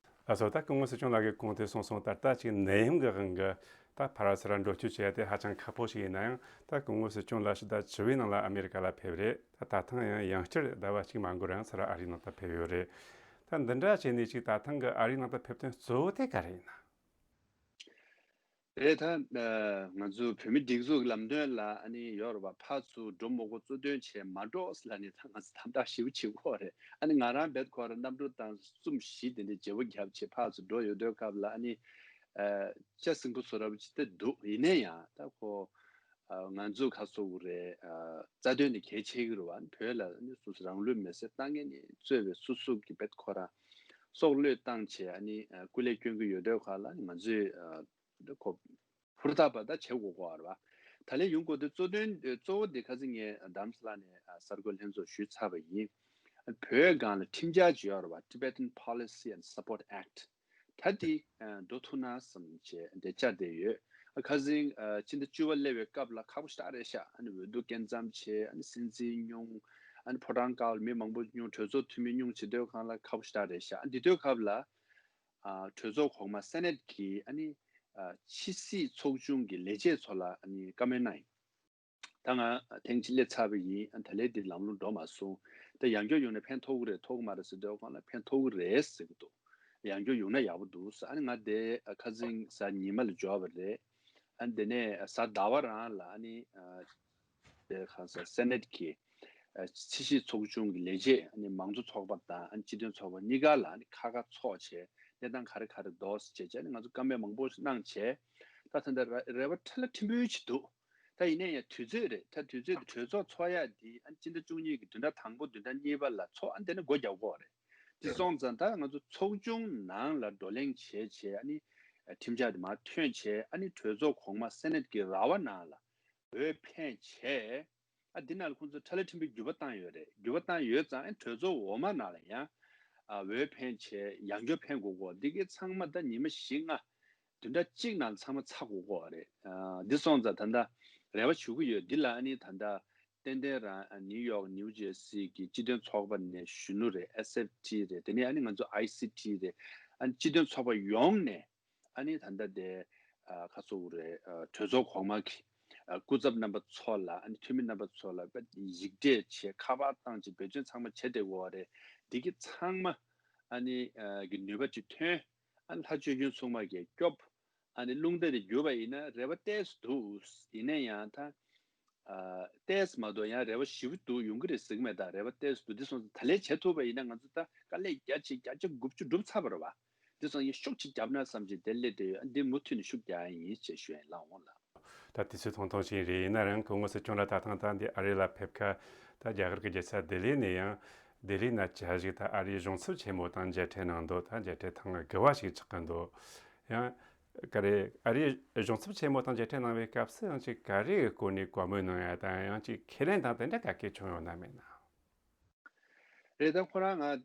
ལགས་སོ། ད་སྐུ་ངོ་སྲིད་སྐྱོང་ལགས་ཀྱིས་གོང་དུ་གསུངས་སོང་། ད་ལྟ་ཅིག་ནད་ཡམས་ཀྱི་དབང་གིས་ད་ཕར་ཚུར་འགྲོ་སྐྱོད་བྱེད་ཡ་དེ་ཧ་ཅང་ཁག་པོ་ཞིག་ཡིན་ན་ཡང་། ད་སྐུ་ངོ་སྲིད་སྐྱོང་ལགས་ཕྱི་ཟླ་བཅུ་པའི་ནང་ལ་ཨ་མེ་རི་ཀ་ལ་ཕེབས་རེད། ད་ད་ཐེངས་ཡང་ཡང་བསྐྱར་ཟླ་བ་གཅིག་མ་འགོར་རིང་ཚུར་ཨ་རིའི་ནང་དུ་ཕེབས་ཡོད་རེད། ད་འདི་འདྲ་བྱས་ནས་ཅིག་ད་ཐེངས་ཀྱི་ཨ་རིའི་ནང་དུ་ཕེབས་དོན་གཙོ་བོ་དེ་ག་རེ་ཡིན་ན། རེད། ད་ཨ་ང་ཚོ་བོད་མི་སྒྲིག་འཛུགས་ཀྱི་ལམ་སྟོན་ལ་ཨ་ནི་ཡོད་རེད་པ། ཕར་ཚུར་འགྲོ་མི་དགོས། གཙོ་དོན་བྱས་མ་འགྲོ་ལབ་ནས་ད་ང་ཚོ་དམ་དྲག་ཞེ་པོ་བྱེད་ཀྱི་ཡོད་རེད། ཨ་ནི་ང་རང་རྦད་ཁོ་རང་གནམ་གྲུ་བཏང་གསུམ་བཞི་དེ་འདྲའི་བརྗེ་པོ་བརྒྱབ་བྱས་ཕར་ཚུར་འགྲོ་ཡོང་དུས་སྐབས་ལ་ཨ་ནི་ཨ་ལྕགས་སྲིན་པོ་བཟོ་འདྲ་པོ་ཅིག་ད་འདུག་ཡིན་ན་ཡང་ད་ཁོ་ཨ་ང་ཚོ་ཁ་གསོ་གི་རེད། ཨ་རྩ་དོན་ནི་གལ་ཆེ་གི་རེད་པ། བོད་ལ་ཨ་ནི་སོ་སོ་རང་ལུས་མེར་སྲེག་བཏང་མཁན་ནི་གཙོས་པའི་སོ་སོ་གི་རྦད་ཁོ་རང་སྲོག་བློས་བཏང་བྱས་ཨ་ནི་ཨ་སྐུ་ལས་སྐྱོན་གྱི་ཡོད་དུས་སྐབས་ལ་ང་ཚོས་ཨ་ཁོ་ཧུར་ཐག་པ་ད་བྱེད་དགོས་ཀྱི་ཡོད་རེད་པ། ད་ལན་ཡོང་དགོས་དེ་གཙོ་དོན་གཙོ་བོ་དེ་ཁ་སང་ངས་དྷ་རམ་ས་ལ་ནས་ཨ་གསར་འགོད་ལྷན་ཚོགས་ཞུས་ཚར་བ་ཡིན། བོད་སྒང་ལ་ཁྲིམས་འཆར་ཅིག་ཡོད་རེད་པ། Tibetan Policy and Support Act། ད་དེ་ཨ་འགྲོ་ཐུབ་ན་བསམ་བྱས་འདི་བཅར་བསྡད་ཡོད། ཨ་ཁ་སང་ཨ་ཕྱི་ཟླ་བཅུ་པ་སླེབས་པའི་སྐབས་ལ་ཁག་པོ་ཞེ་དྲག་རེད་ཤག་ཨ་ནི་འོས་བསྡུ་སྐབས་མཚམས་བྱས། ཨ་ནི་སྲིད་འཛིན་སྙུང་། ཨ་ནི་ཕོ་བྲང་དཀར་པོར་མི་མང་པོ་སྙུང་། གྲོས་ཚོགས་འཐུས་མི་སྙུང་བྱེད་དུས་སྒང་ལ་ཁག་པོ་ཞེ་དྲག་རེད་ཤག་ཨ་འདི་དུས་སྐབས་ལ་ཨ་གྲོས་ཚོགས་གོང་མ་སེ་ནེ་ཊི་གི་ཨ་ནི་ཨ་ཕྱི་སྲིད་ཚོགས་ཆུང་གི་ལས་བྱེད་ཚོ་ལ་ཨ་ནི་བཀའ་མོལ་གནང་ཡིན། ད་ང་ཐེངས་གཅིག་སླེབས་ཚར་བ་ཡིན། ཨ་ད་ལན་འདི་ལམ་ལྷོང་འགྲོ་མ་སོང་། ད་ཡང་བསྐྱར་ཡོང་ན་ཕན་ཐོགས་ཀྱི་རེད་ཐོགས་ཀྱི་མ་རེད་ཟེར་དུས་ཁོང་ལ་ཕན་ཐོགས་ཀྱི་རེད་ཟེར་གྱི་འདུག་ཡང་བསྐྱར་ཡོང་ན་ཡག་པོ་འདུག་ཨ་ནི་ང་དེ་ཁ་སང་གཟའ་ཉི་མ་ལ་འབྱོར་བ་རེད། ཨ་ནི་དེ་ནས་གཟའ་ཟླ་བ་རང་ལ་ཨ་ནི་དེ་ག་ས་སེ་ནེ་ཊི་གི་ཕྱི་སྲིད་ཚོགས་ཆུང་གི་ལས་བྱེད་ཨ་ནི་མང་གཙོ་ཚོགས་པ་དང་ཨ་ནི་སྤྱི་མཐུན་ཚོགས་པ་གཉིས་ཀ་ལ་ཨ་ནི་ཁ་ཁ་ཚོགས་བྱས་གནས་སྟངས་ག་རེ་ག་རེ་འདུག་ཟེར་བྱས་བྱས་ཨ་ནི་ང་ཚོ་བཀའ་མོལ་མང་པོ་ཞིག་གནང་བྱས། ད་ད་ལྟ་ར་རེ་བ་ཁྲ་ལ་ཁྲིམས་དཔོན་ཞིག་འདུག་ད་ཡིན་ན་ཡང་དུས་ཚོད་རེད། ད་དུས་ཚོད་དེ་གྲོས་ཚོགས་ཚོགས་ཡག་འདི་ཨ་ནི་སྤྱི་ཟླ་བཅུ་གཉིས་ཀྱི་བདུན་ཕྲག་དང་པོ་བདུན་ཕྲག་གཉིས་པ་ལ་ཚོགས་ཨ་ནི་དེ་ནས་སྒོ་རྒྱག་དགོས་རེད། དེ་སོང་ཙང་ད་ང་ཚོ་ཚོགས་ཆུང་ནང་ལ་བགྲོ་གླེང་བྱས་བྱས་ཨ་ནི་ཁྲིམས་འཆར་དེ་མར་ཐོན་བྱས་ཨ་ནི་གྲོས་ཚོགས་གོང་མ་སེ་ནེ་ཊི་གི་ར་བ་ནང་ལ་འོས་འཕེན་བྱས། ཨ་འདི་ནང་ལ་ཁོང་ཚོ་ཁྲ་ལ་ཁྲིམས་དཔོན་འགྱུར་བ་བཏང་ཡོད་རེད། འགྱུར་བ་བཏང་ཡོད་ཙང་ཨ་ནི་གྲོས་ཚོགས་འོག་མ་ནང་ལ་ཡང་ཨ་འོས་འཕེན་བྱས་ཡང་བསྐྱར་འཕེན་དགོས་གོ་འདི་གའི་ཚང་མ་ད་ཉི་མ་བཞི་ལྔ་བདུན་ཕྲག་གཅིག་ནང་ཚང་མ་ཚར་དགོས་ཀྱི་རེད། ཨ་འདི་སོང་ཙང་ད་ལྟ་རེ་བ་ཞུ་གི་ཡོད། འདི་ལ་ཨ་ནི་ད་ལྟ་ཏན་ཏན་རང་ཨ་ནིའུ་ཡོག་ནིའུ་ཇེར་སི་གི་སྤྱི་མཐུན་ཚོགས་པ་ནས་གཞོན་ནུ་རེད། ཨེས་ཨེཕ་ཊི་རེད། དེ་ནས་ཨ་ནི་ང་ཚོ་ཨའི་སི་ཊི་རེད། ཨ་ནི་སྤྱི་མཐུན་ཚོགས་པ་ཡོངས་ནས་ཨ་ནི་ད་ལྟ་དེ་ཨ་ཁ་སོ་རེད། ཨ་གྲོས་ཚོགས་གོང་མ་གི་ཨ་སྐུ་ཚབ་རྣམ་པ་ཚོ་ལ་ཨ་ནི་འཐུས་མི་རྣམ་པ་ཚོ་ལ་དཔེ་ཡིག་འབྲེལ་བྱས་ཁ་པར་བཏང་བྱས་འབད་བརྩོན་ཚང་མ་བྱས་བསྡད་ཡོད་རེད། འདི་གི་ཚང་མ་ཨ་ནི་ཨ་གི་ནུས་པ་ཅིག་ཐོན། ཨ་ནི་ལྷ་ཆོས་སྐྱོང་སྲུང་མ་གིས་སྐྱོབ། ཨ་ནི་རླུང་རྟ་དེ་བསྒྱུར་བ་ཡིན་ན་རེ་བ་ཏོག་ཙམ་འདུག་ཡིན་ན་ཡང་ད་ཨ་ཏོག་ཙམ་མ་གཏོགས་ཡང་རེ་བ་ཞེ་པོ་འདུག་ཡོང་གི་རེད་ཟེར་གི་མེད། ད་རེ་བ་ཏོག་ཙམ་འདུག་འདི་སོང་ཙང་ད་ལན་བྱེད་ཐུབ་པ་ཡིན་ན་ང་ཚོ་ད་དཀའ་ལས་བརྒྱ་ཆ་བརྒྱ་ཆ་དགུ་བཅུ་འགྲུབ་ཚར་བ་རེད་བ། འདི་སོང་ཡང་ཤུགས་ཆེ་བརྒྱབ་ན་བསམ་བྱས་དེ་སླེབས་བསྡད་ཡོད། ཨ་འདི་མུ་མཐུད་ནས་ཤུགས་རྒྱག་ཡ་ཡིན་ཅེས་ཞུ་ཡ་ཡིན། ལགས་འོང་ལགས། ད་དུས་ཚོད་ཐུང་ཐུང་ཞིག་རེད། ཡིན་ན་རང་སྐུ་ངོ་སྲིད་སྐྱོང་ལགས་ད་ཐེངས་ད་འདི་ཨ་རི་ལ་ཕེབས་ཁ་ད་རྒྱ་གར་གྱི་རྒྱལ་ས་ལྡི་ལི་ནས་ཡང་ལྡི་ལི་ན་བཅའ་བཞུགས་ད་ཨ་རིའི་གཞུང་ཚབ་ཆེན་མོ་དང་མཇལ་འཕྲད་གནང་འདུག་ད་མཇལ་འཕྲད་ཐེངས་དགུ་བ་ཞིག་ཆགས་ཀྱི་འདུག་ཡང་ག་རེ་ཨ་རིའི་གཞུང་ཚབ་ཆེན་མོ་དང་མཇལ་འཕྲད་གནང་བའི་སྐབས་སུ་ཡང་ཅིག་ག་རེའི་སྐོར་ནས་བཀའ་མོལ་གནང་ཡ་དང་ཡང་ཅིག་ཁས་ལེན་དང་དེ་འདྲ་ག་གེ་བྱུང་ཡོད་ན་མེད་ན། རེད། ད་ཁོ་རང་ང་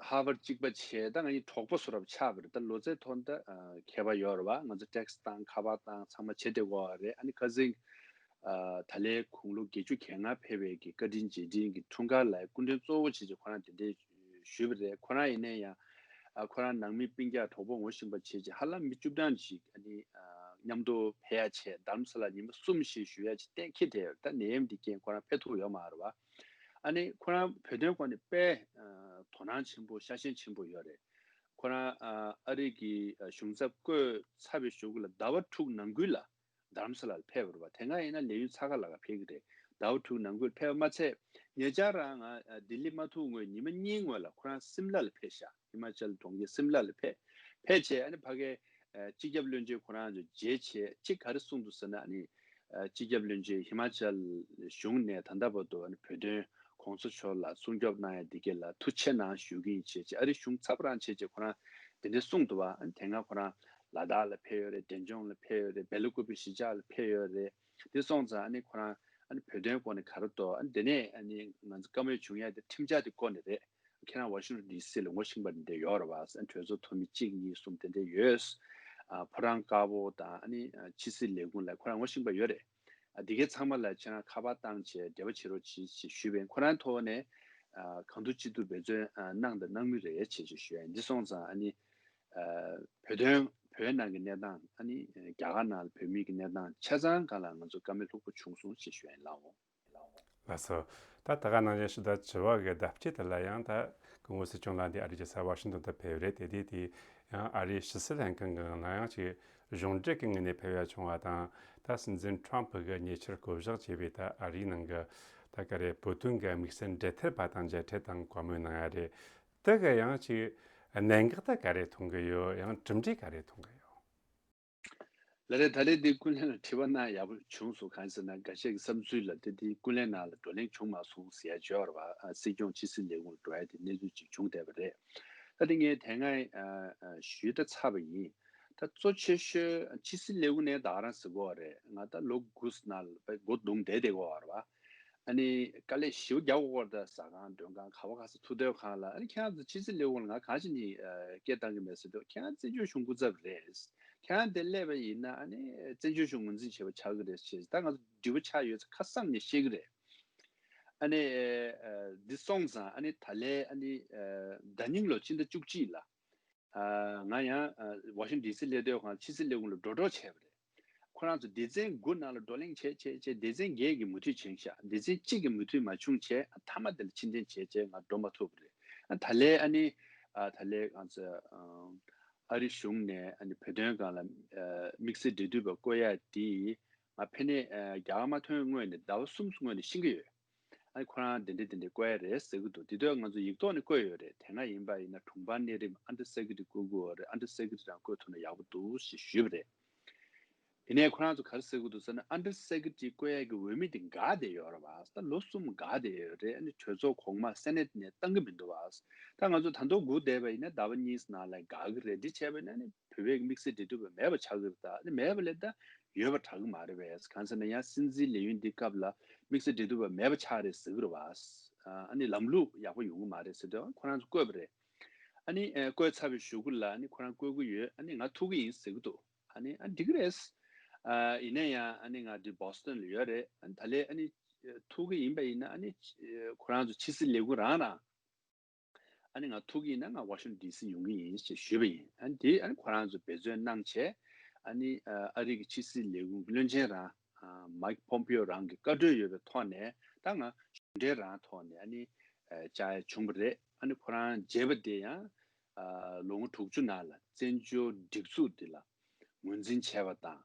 ཧར་ཝརཌ་གཅིག་པ་བྱས། ད་ང་གཉིས་གྲོགས་པོ་བཟོ་འདྲ་ཆགས་པ་རེད། ད་ལོ་ཚད་ཐོག་ད་ཨ་ཁྱད་པར་ཡོད་རེད་བ། ང་ཚོ་ཊེག་སི་དང་ཁ་པར་དང་ཚང་མ་བྱེད་བསྡད་ཡོད་རེད། ཨ་ནི་ཁ་སང་ཨ་ད་ལོའི་དགུང་ལོ་བརྒྱད་ཅུ་གྱ་ལྔ་ཕེབས་པའི་གི་བཀའ་དྲིན་རྗེས་དྲན་གྱི་འཁྲུངས་སྐར་ལ་སྐུ་མགྲོན་གཙོ་བོ་བྱས་བྱས་ཁོ་རང་དེ་འདྲའི་ཞུས་པ་རེད། ཁོ་རང་ཡིན་ན་ཡང་ཨ་ཁོ་རང་ནང་མི་སྤུན་ཀྱག་གྲོགས་པོ་ངོ་ཤེས་པ་བྱས་བྱས་ཧ་ལམ་མི་བཅུ་གྲངས་ཤིག་ཨ་ནི་ཨ་མཉམ་དུ་ཕེབས་ཡ་བྱས། རྡ་རམ་ས་ལ་ཉི་མ་གསུམ་ཞིག་བཞུགས་ཡ་ཅིག་གཏན་འཁེལ་བསྡད་ཡོད། ད་ནད་ཡམས་འདི་རྐྱེན་ཁོ་རང་ཕེབས་ཐུབ་ཡོད་མ་རེད་བ། ཨ་ནི་ཁོ་རང་བོད་དོན་སྐོར་ནས་དཔེ་ཨ་དོ་སྣང་ཆེན་པོ་ཤ་ཞེན་ཆེན་པོ་ཡོད་རེད། ཁོ་རང་ཨ་ཨ་རི་གི་ཨ་གཞུང་ཚབ་བསྐོས་ཚར་བའི་གཞུག་གུ་ལ་ཟླ་བ་དྲུག་ནང་ཁུལ་ལ་རྡ་རམ་ས་ལར་ཕེབས་པ་རེད་བ། དེ་སྔ་ཡིན་ན་ལས་ཡུན་ཚ་ཁ་ལ་ཁ་ཕེབས་ཀྱི་རེད། ཟླ་བ་དྲུག་ནང་ཁུལ་ཕེབས་པ་མ་ཚད་ཉེ་ཆར་རང་ང་ཨ་ལྡི་ལི་མ་ཐུག་སྔོན་ཉི་མ་གཉིས་སྔོན་ལ་ཁོ་རང་སིམ་ལ་ལ་ཕེབས་ཤག་ཧི་མ་ཅལ་གྲོང་ཁྱེར་སིམ་ལ་ལ་ཕེབས། ཕེབས་བྱས་ཨ་ནི་ཕ་གིའི་ཨ་སྤྱི་ཁྱབ་བློན་ཆེན་ཁོ་རང་ཚོ་མཇལ་བྱས། གཅིག་ག་རེ་གསུངས་འདུག་ཟེར་ན་ཨ་ནི་ཨ་སྤྱི་ཁྱབ་བློན་ཆེན་ཧི་མ་ཅལ་གཞུང་ནས་ད་ལྟ་བར་དུ་ཨ་ནི་བོད་དོན་གོང་ས་མཆོག་ལ་སྲུང་སྐྱོབ་གནང་ཡ་འདི་གས་ལ་ཐུགས་རྗེ་གནང་ཞུ་གི་ཡིན་བྱས་བྱས། ཨ་རི་གཞུང་ཚབ་རང་བྱས་བྱས་ཁོ་རང་དེ་འདྲ་གསུངས་འདུག་བ། ཨ་ནི་དེ་སྔ་ཁོ་རང་ལ་དྭགས་ལ་ཕེབས་ཡོད་རེད། འབྲས་ལྗོངས་ལ་ཕེབས་ཡོད་རེད། སྦེལ་ཀོབ་གཞིས་ཆགས་ལ་ཕེབས་ཡོད་རེད། དེ་སོང་ཙང་ཨ་ནི་ཁོ་རང་ཨ་ནི་བོད་དོན་སྐོར་ནས་ག་རེ་འདུག་ཨ་ནི་དེ་ནས་ཨ་ནི་ང་ཚོ་བཀའ་མོལ་བྱུང་ཡ་དེ་ཁྲིམས་འཆར་དེ་སྐོར་ནས་རེད། ཁྱེད་རང་ཝ་ཤིང་ཊོན་ཌི་སི་ལ་ངོ་ཤེས་པ་འདི་འདྲ་ཡོད་རེད་བ། གྲོས་ཚོགས་འཐུས་མི་གཅིག་གཉིས་གསུམ་དེ་འདྲ་ཡོད། ཨ་ཕོ་བྲང་དཀར་པོ་དང་ཨ་ནི་ཕྱི་སྲིད་ལས་ཁུངས་ལ་ཁོ་རང་ངོ་ཤེས་པ་ཡོད་རེད། ཨ་འདི་གའི་ཚང་མ་ལ་ཁྱེད་རང་ཁ་པར་བཏང་བྱས་འབྲེལ་བ་བྱེད་རོགས་གྱིས་ཞེས་ཞུས་པས། ཁོ་རང་ཐོག་ནས་ཨ་གང་ཐུབ་ཅི་ཐུབ་འབད་བརྩོན་ཨ་གནང་དང་གནང་མུས་རེད་ཅེས་ཞུས་ཡ། འདི་སོང་ཙང་ཨ་ནི་ཨ་བོད་དོན་བོད་ནང་གི་གནས་སྟངས་ཨ་ནི་རྒྱ་གར་ནང་ལ་བོད་མི་གི་གནས་སྟངས་ཆ་ཚང་སྒང་ལ་ང་ཚོ་བཀའ་མོལ་ལྷུག་པོ་བྱུང་སོང་ཞེས་ཞུ་ཡ་ཡིན། ལགས་འོང་། ལགས་སོ། ད་ད་ག་ནང་བཞིན་ཞུ་ད་དྲི་བ་གི་ལྡབ་གཅིག་དེ་ལ་ཡང་ད་སྐུ་ངོ་སྲིད་སྐྱོང་ལགས་འདི་ཨ་རིའི་རྒྱལ་ས་ཝ་ཤིང་ཏོན་དུ་ཕེབས་རེད། དེ་དུས་དེ་ཡང་ཨ་རིའི་ཕྱི་སྲིད་ལྷན་ཁང་གི་ནང་ཡང་ཅིག་གཞུང་འབྲེལ་གྱི་ངོས་ནས་ཕེབས་ཡ་བྱུང་བ་དང་། ད་སྲིད་འཛིན་ཊྲམ་ཕུ་གིས་ཉེ་ཆར་བསྐོ་གཞག་བྱས་པའི་ད་ཨ་རིའི་ནང་གི་ད་ག་རེ་བོད་དོན་གྱི་དམིགས་བསལ་འབྲེལ་མཐུད་པ་དང་མཇལ་འཕྲད་དང་བཀའ་མོལ་གནང་ཡ་རེད། དེ་གི་ཡང་ཅིག་གནད་འགག་ད་ག་རེ་མཐོང་གི་ཡོད། ཡང་གྲུབ་འབྲས་ག་རེ་མཐོང་གི་ཡོད། ལགས་རེད། ད་རེས་འདི་ཀུན་གླེང་ལ་དྲི་བ་གནང་ཡག་པོ་བྱུང་སོང་། གང་ཟེར་ན་འགའ་ཤས་ཀྱི་བསམ་ཚུལ་ལ་དེ་འདི་ཀུན་གླེང་ནང་ལ་བགྲོ་གླེང་བྱུང་མ་སོང་ཟེར་ཡ་ཅིག་ཡོད་རེད་བ། ཨ་སྲིད་སྐྱོང་ཕྱི་སྲིད་ལས་ཁུངས་ལ་འགྲོ་ཡ་དེ་གནས་ཚུལ་ཅིག་བྱུང་བསྡད་པ་རེད། ད་དེ་ངས་དེ་སྔ་ཨ་ཨ་ཞུས་ད་ཚར་བ་ཡིན། ད་གཙོ་ཆེ་ཤོས་ཕྱི་སྲིད་ལས་ཁུངས་ནས་ད་ག་རང་ཟེར་གོ་རེད། ང་ད་ལོ་དགུ་ནང་ལ་དཔེ་སྒོ་བརྡུངས་བསྡད་བསྡད་གོ་རེད་བ། ཨ་ནི་དཀའ་ལས་ཞེ་པོ་རྒྱག་དགོས་ཀྱི་རེད། ད་ཟ་ཁང་མགྲོན་ཁང་ག་བ་ག་ས་ཐུག་སྡོད་ཁང་ལ། ཨ་ནི་ཁྱེད་རང་ཚོ་ཕྱི་སྲིད་ལས་ཁུངས་ལ་ང་གང་ཞིག་ནས་ཨ་སྐད་བཏང་གི་མེད་ཟེར་དུས། ཁྱེད་རང་བཙན་བྱོལ་གཞུང་སྐུ་ཚབ་རེད། ཁྱེད་རང་དེ་སླེབས་པ་ཡིན་ན་ཨ་ནི་བཙན་བྱོལ་གཞུང་ངོས་འཛིན་བྱས་པ་ཆགས་ཀྱི་རེད་ཅེས་ད་ང་ཚོ་འདྲི་བ་ཆགས་ཡོད་ཚེ་ཁ་གསབ་ནས་བཤད་ཀྱི་རེད། ཨ་ནི་ཨ་འདི་སོང་ཙང་ཨ་ནི་ད་ལན་ཨ་ནི་ཨ་ཟླ་ཉིན་ལོ་ཕྱི་ཟླ་བཅུ་གཅིག་ལ། ཨ་ང་ཡང་ཨ་ཝ་ཤིང་ཌི་སི་སླེབས་དུས་ཁོང་ཕྱི་སྲིད་ལས་ཁུངས་ལ་འགྲོ་གྲབས་བྱས་པ་རེད། ཁོ་རང་ཚོ་སྡེ་ཚན་དགུ་ནང་ལ་བགྲོ་གླེང་བྱས་བྱས་བྱས། སྡེ་ཚན་བརྒྱད་ཀྱིས་མུ་མཐུད་བྱུང་ཤག་སྡེ་ཚན་གཅིག་གིས་མུ་མཐུད་མ་བྱུང་བྱས། མཐའ་མ་དེ་ལ་ཕྱིར་འཐེན་བྱས་བྱས་ང་འགྲོ་མ་ཐུབ་པ་རེད། ཨ་ད་ལས་ཨ་ནི་ཨ་ད་ལས་ང་ཚོ་ཨ་ཨ་རི་གཞུང་ནས་ཨ་ནི་བོད་དོན་སྒང་ལ་ཨ་དམིགས་བསལ་འབྲེལ་མཐུད་པ་བསྐོ་ཡ་དེ་ང་ཕ་ནས་ཨ་རྒྱ་གར་མ་ཐོན་སྔོན་ནས་ཟླ་བ་གསུམ་སྔོན་ནས་ཤེས་ཀྱི་ཡོད། ཨ་ནི་ཁོ་རང་དེ་འདྲ་དེ་འདྲ་བསྐོ་ཡ་རེད་ཟེར་གྱི་འདུག་དེ་དུས་ང་ཚོ་ཡིག་ཐོག་ནས་བསྐོས་ཡོད་རེད། དེ་སྔ་ཡིན་པ་ཡིན་ན་དྲུང་འཕར་གནས་རིམ་ཨན་ཌར་སེ་ཀེ་ཊ་རི་བསྐོ་དགོས་རེད། ཨན་ཌར་སེ་ཀེ་ཊ་རི་རང་བསྐོས་ཐུབ་ན་ཡག་པོ་འདུག་ཞེས་ཞུས་པ་རེད། ཡིན་ནའི་ཁོ་རང་ཚོ་ག་རེ་ཟེར་གྱི་འདུག་ཟེར་ན། ཨན་ཌར་སེ་ཀེ་ཊ་རི་བསྐོ་ཡ་གི་འོས་མི་དེ་འགག་བསྡད་ཡོད་རེད་བ། ད་ལོ་གསུམ་འགག་བསྡད་ཡོད་རེད། ཨ་ནི་གྲོས་ཚོགས་གོང་མ་སེ་ནེ་ཊི་ནས་བཏང་གི་མི་འདུག་བ། ད་ང་ཚོ་ད་དུང་སྒུག་བསྡད་པ་ཡིན་ན་ཟླ་བ་གཉིས་ནང་ལ་འགག་གི་རེད། འདི་བྱས་པ་ཡིན་ན་ནི་བོད་པའི་དམིགས་བསལ་འབྲེལ་མཐུད་པ་མེད་པ་ཆགས་ཀྱི་རེད། ད་ནི་མེད་པ་ལས་ད་ཡོད་པ་དྲག་གི་མ་རེད་པས། གང་ཟེར་ན་ཡང་སྲིད་འཛིན་ལས་ཡུན་འདི་སྐབས་ལ་དམིགས་བསལ་འབྲེལ་མཐུད་པ་མེད་པ་ཆགས་རེད་ཟེར་གི་རེད་བ། ཨ་ནི་ལམ་ལུགས་ཡག་པོ་ཡོང་གི་མ་རེད་ཟེར་དུས་ཁོ་རང་ཚོ་བསྐོས་པ་རེད། ཨ་ནི་ཨ་བསྐོས་ཚར་བའི་གཞུག་གུ་ལ་ཨ་ནི་ཁོ་རང་བསྐོས་ཀྱི་ཡོད། ཨ་ནི་ང་ཐུག་གི་ཡིན་ཟེར་གི་འདུག་ཨ་ནི་ཨ་འགྲིག་གི་རེད། ཨ་ཡིན་ན་ཡང་ཨ་ནི་ང་འདི་བོ་སི་ཊོན་ལ་ཡོད་རེད། ཨ་ནི་ད་ལས་ཨ་ནི་ཐུག་གི་ཡིན་པ་ཡིན་ན་ཨ་ནི་ཁོ་རང་ཚོ་ཕྱི་སྲིད་ལས་ཁུངས་རང་རང་། ཨ་ནི་ང་ཐུག་གི་ཡིན་ན་ང་ཝ་ཤིང་ཊོན་ཌི་སི་ཡོང་གི་ཡིན་ཞེས་ཞུས་པ་ཡིན། ཨ་ནི་དེ་ཨ་ནི་ཁོ་རང་ཚོ་འབད་བརྩོན་གནང་བྱས། ཨ་ནི་ཨ་རི་གི་ཕྱི་སྲིད་ལས་ཁུངས་བློན་ཆེན་རང་ཨ་མའིག་པོམ་པིའོ་རང་གི་བཀའ་འཁྲོལ་ཡོད་པའི་ཐོག་ནས་ད་ང་གཞུང་འབྲེལ་རང་ཐོག་ནས་ཨ་ནི་ཨ་བཅར་ཡ་བྱུང་བ་རེད། ཨ་ནི་ཁོ་རང་མཇལ་བ་དེ་ཡང་ཨ་ལོ་ངོ་དྲུག་ཅུ་ནང་ལ་བཙན་བྱོལ་སྒྲིག་འཛུགས་འདི་ལ་ངོས་འཛིན་བྱས་པ་དང་།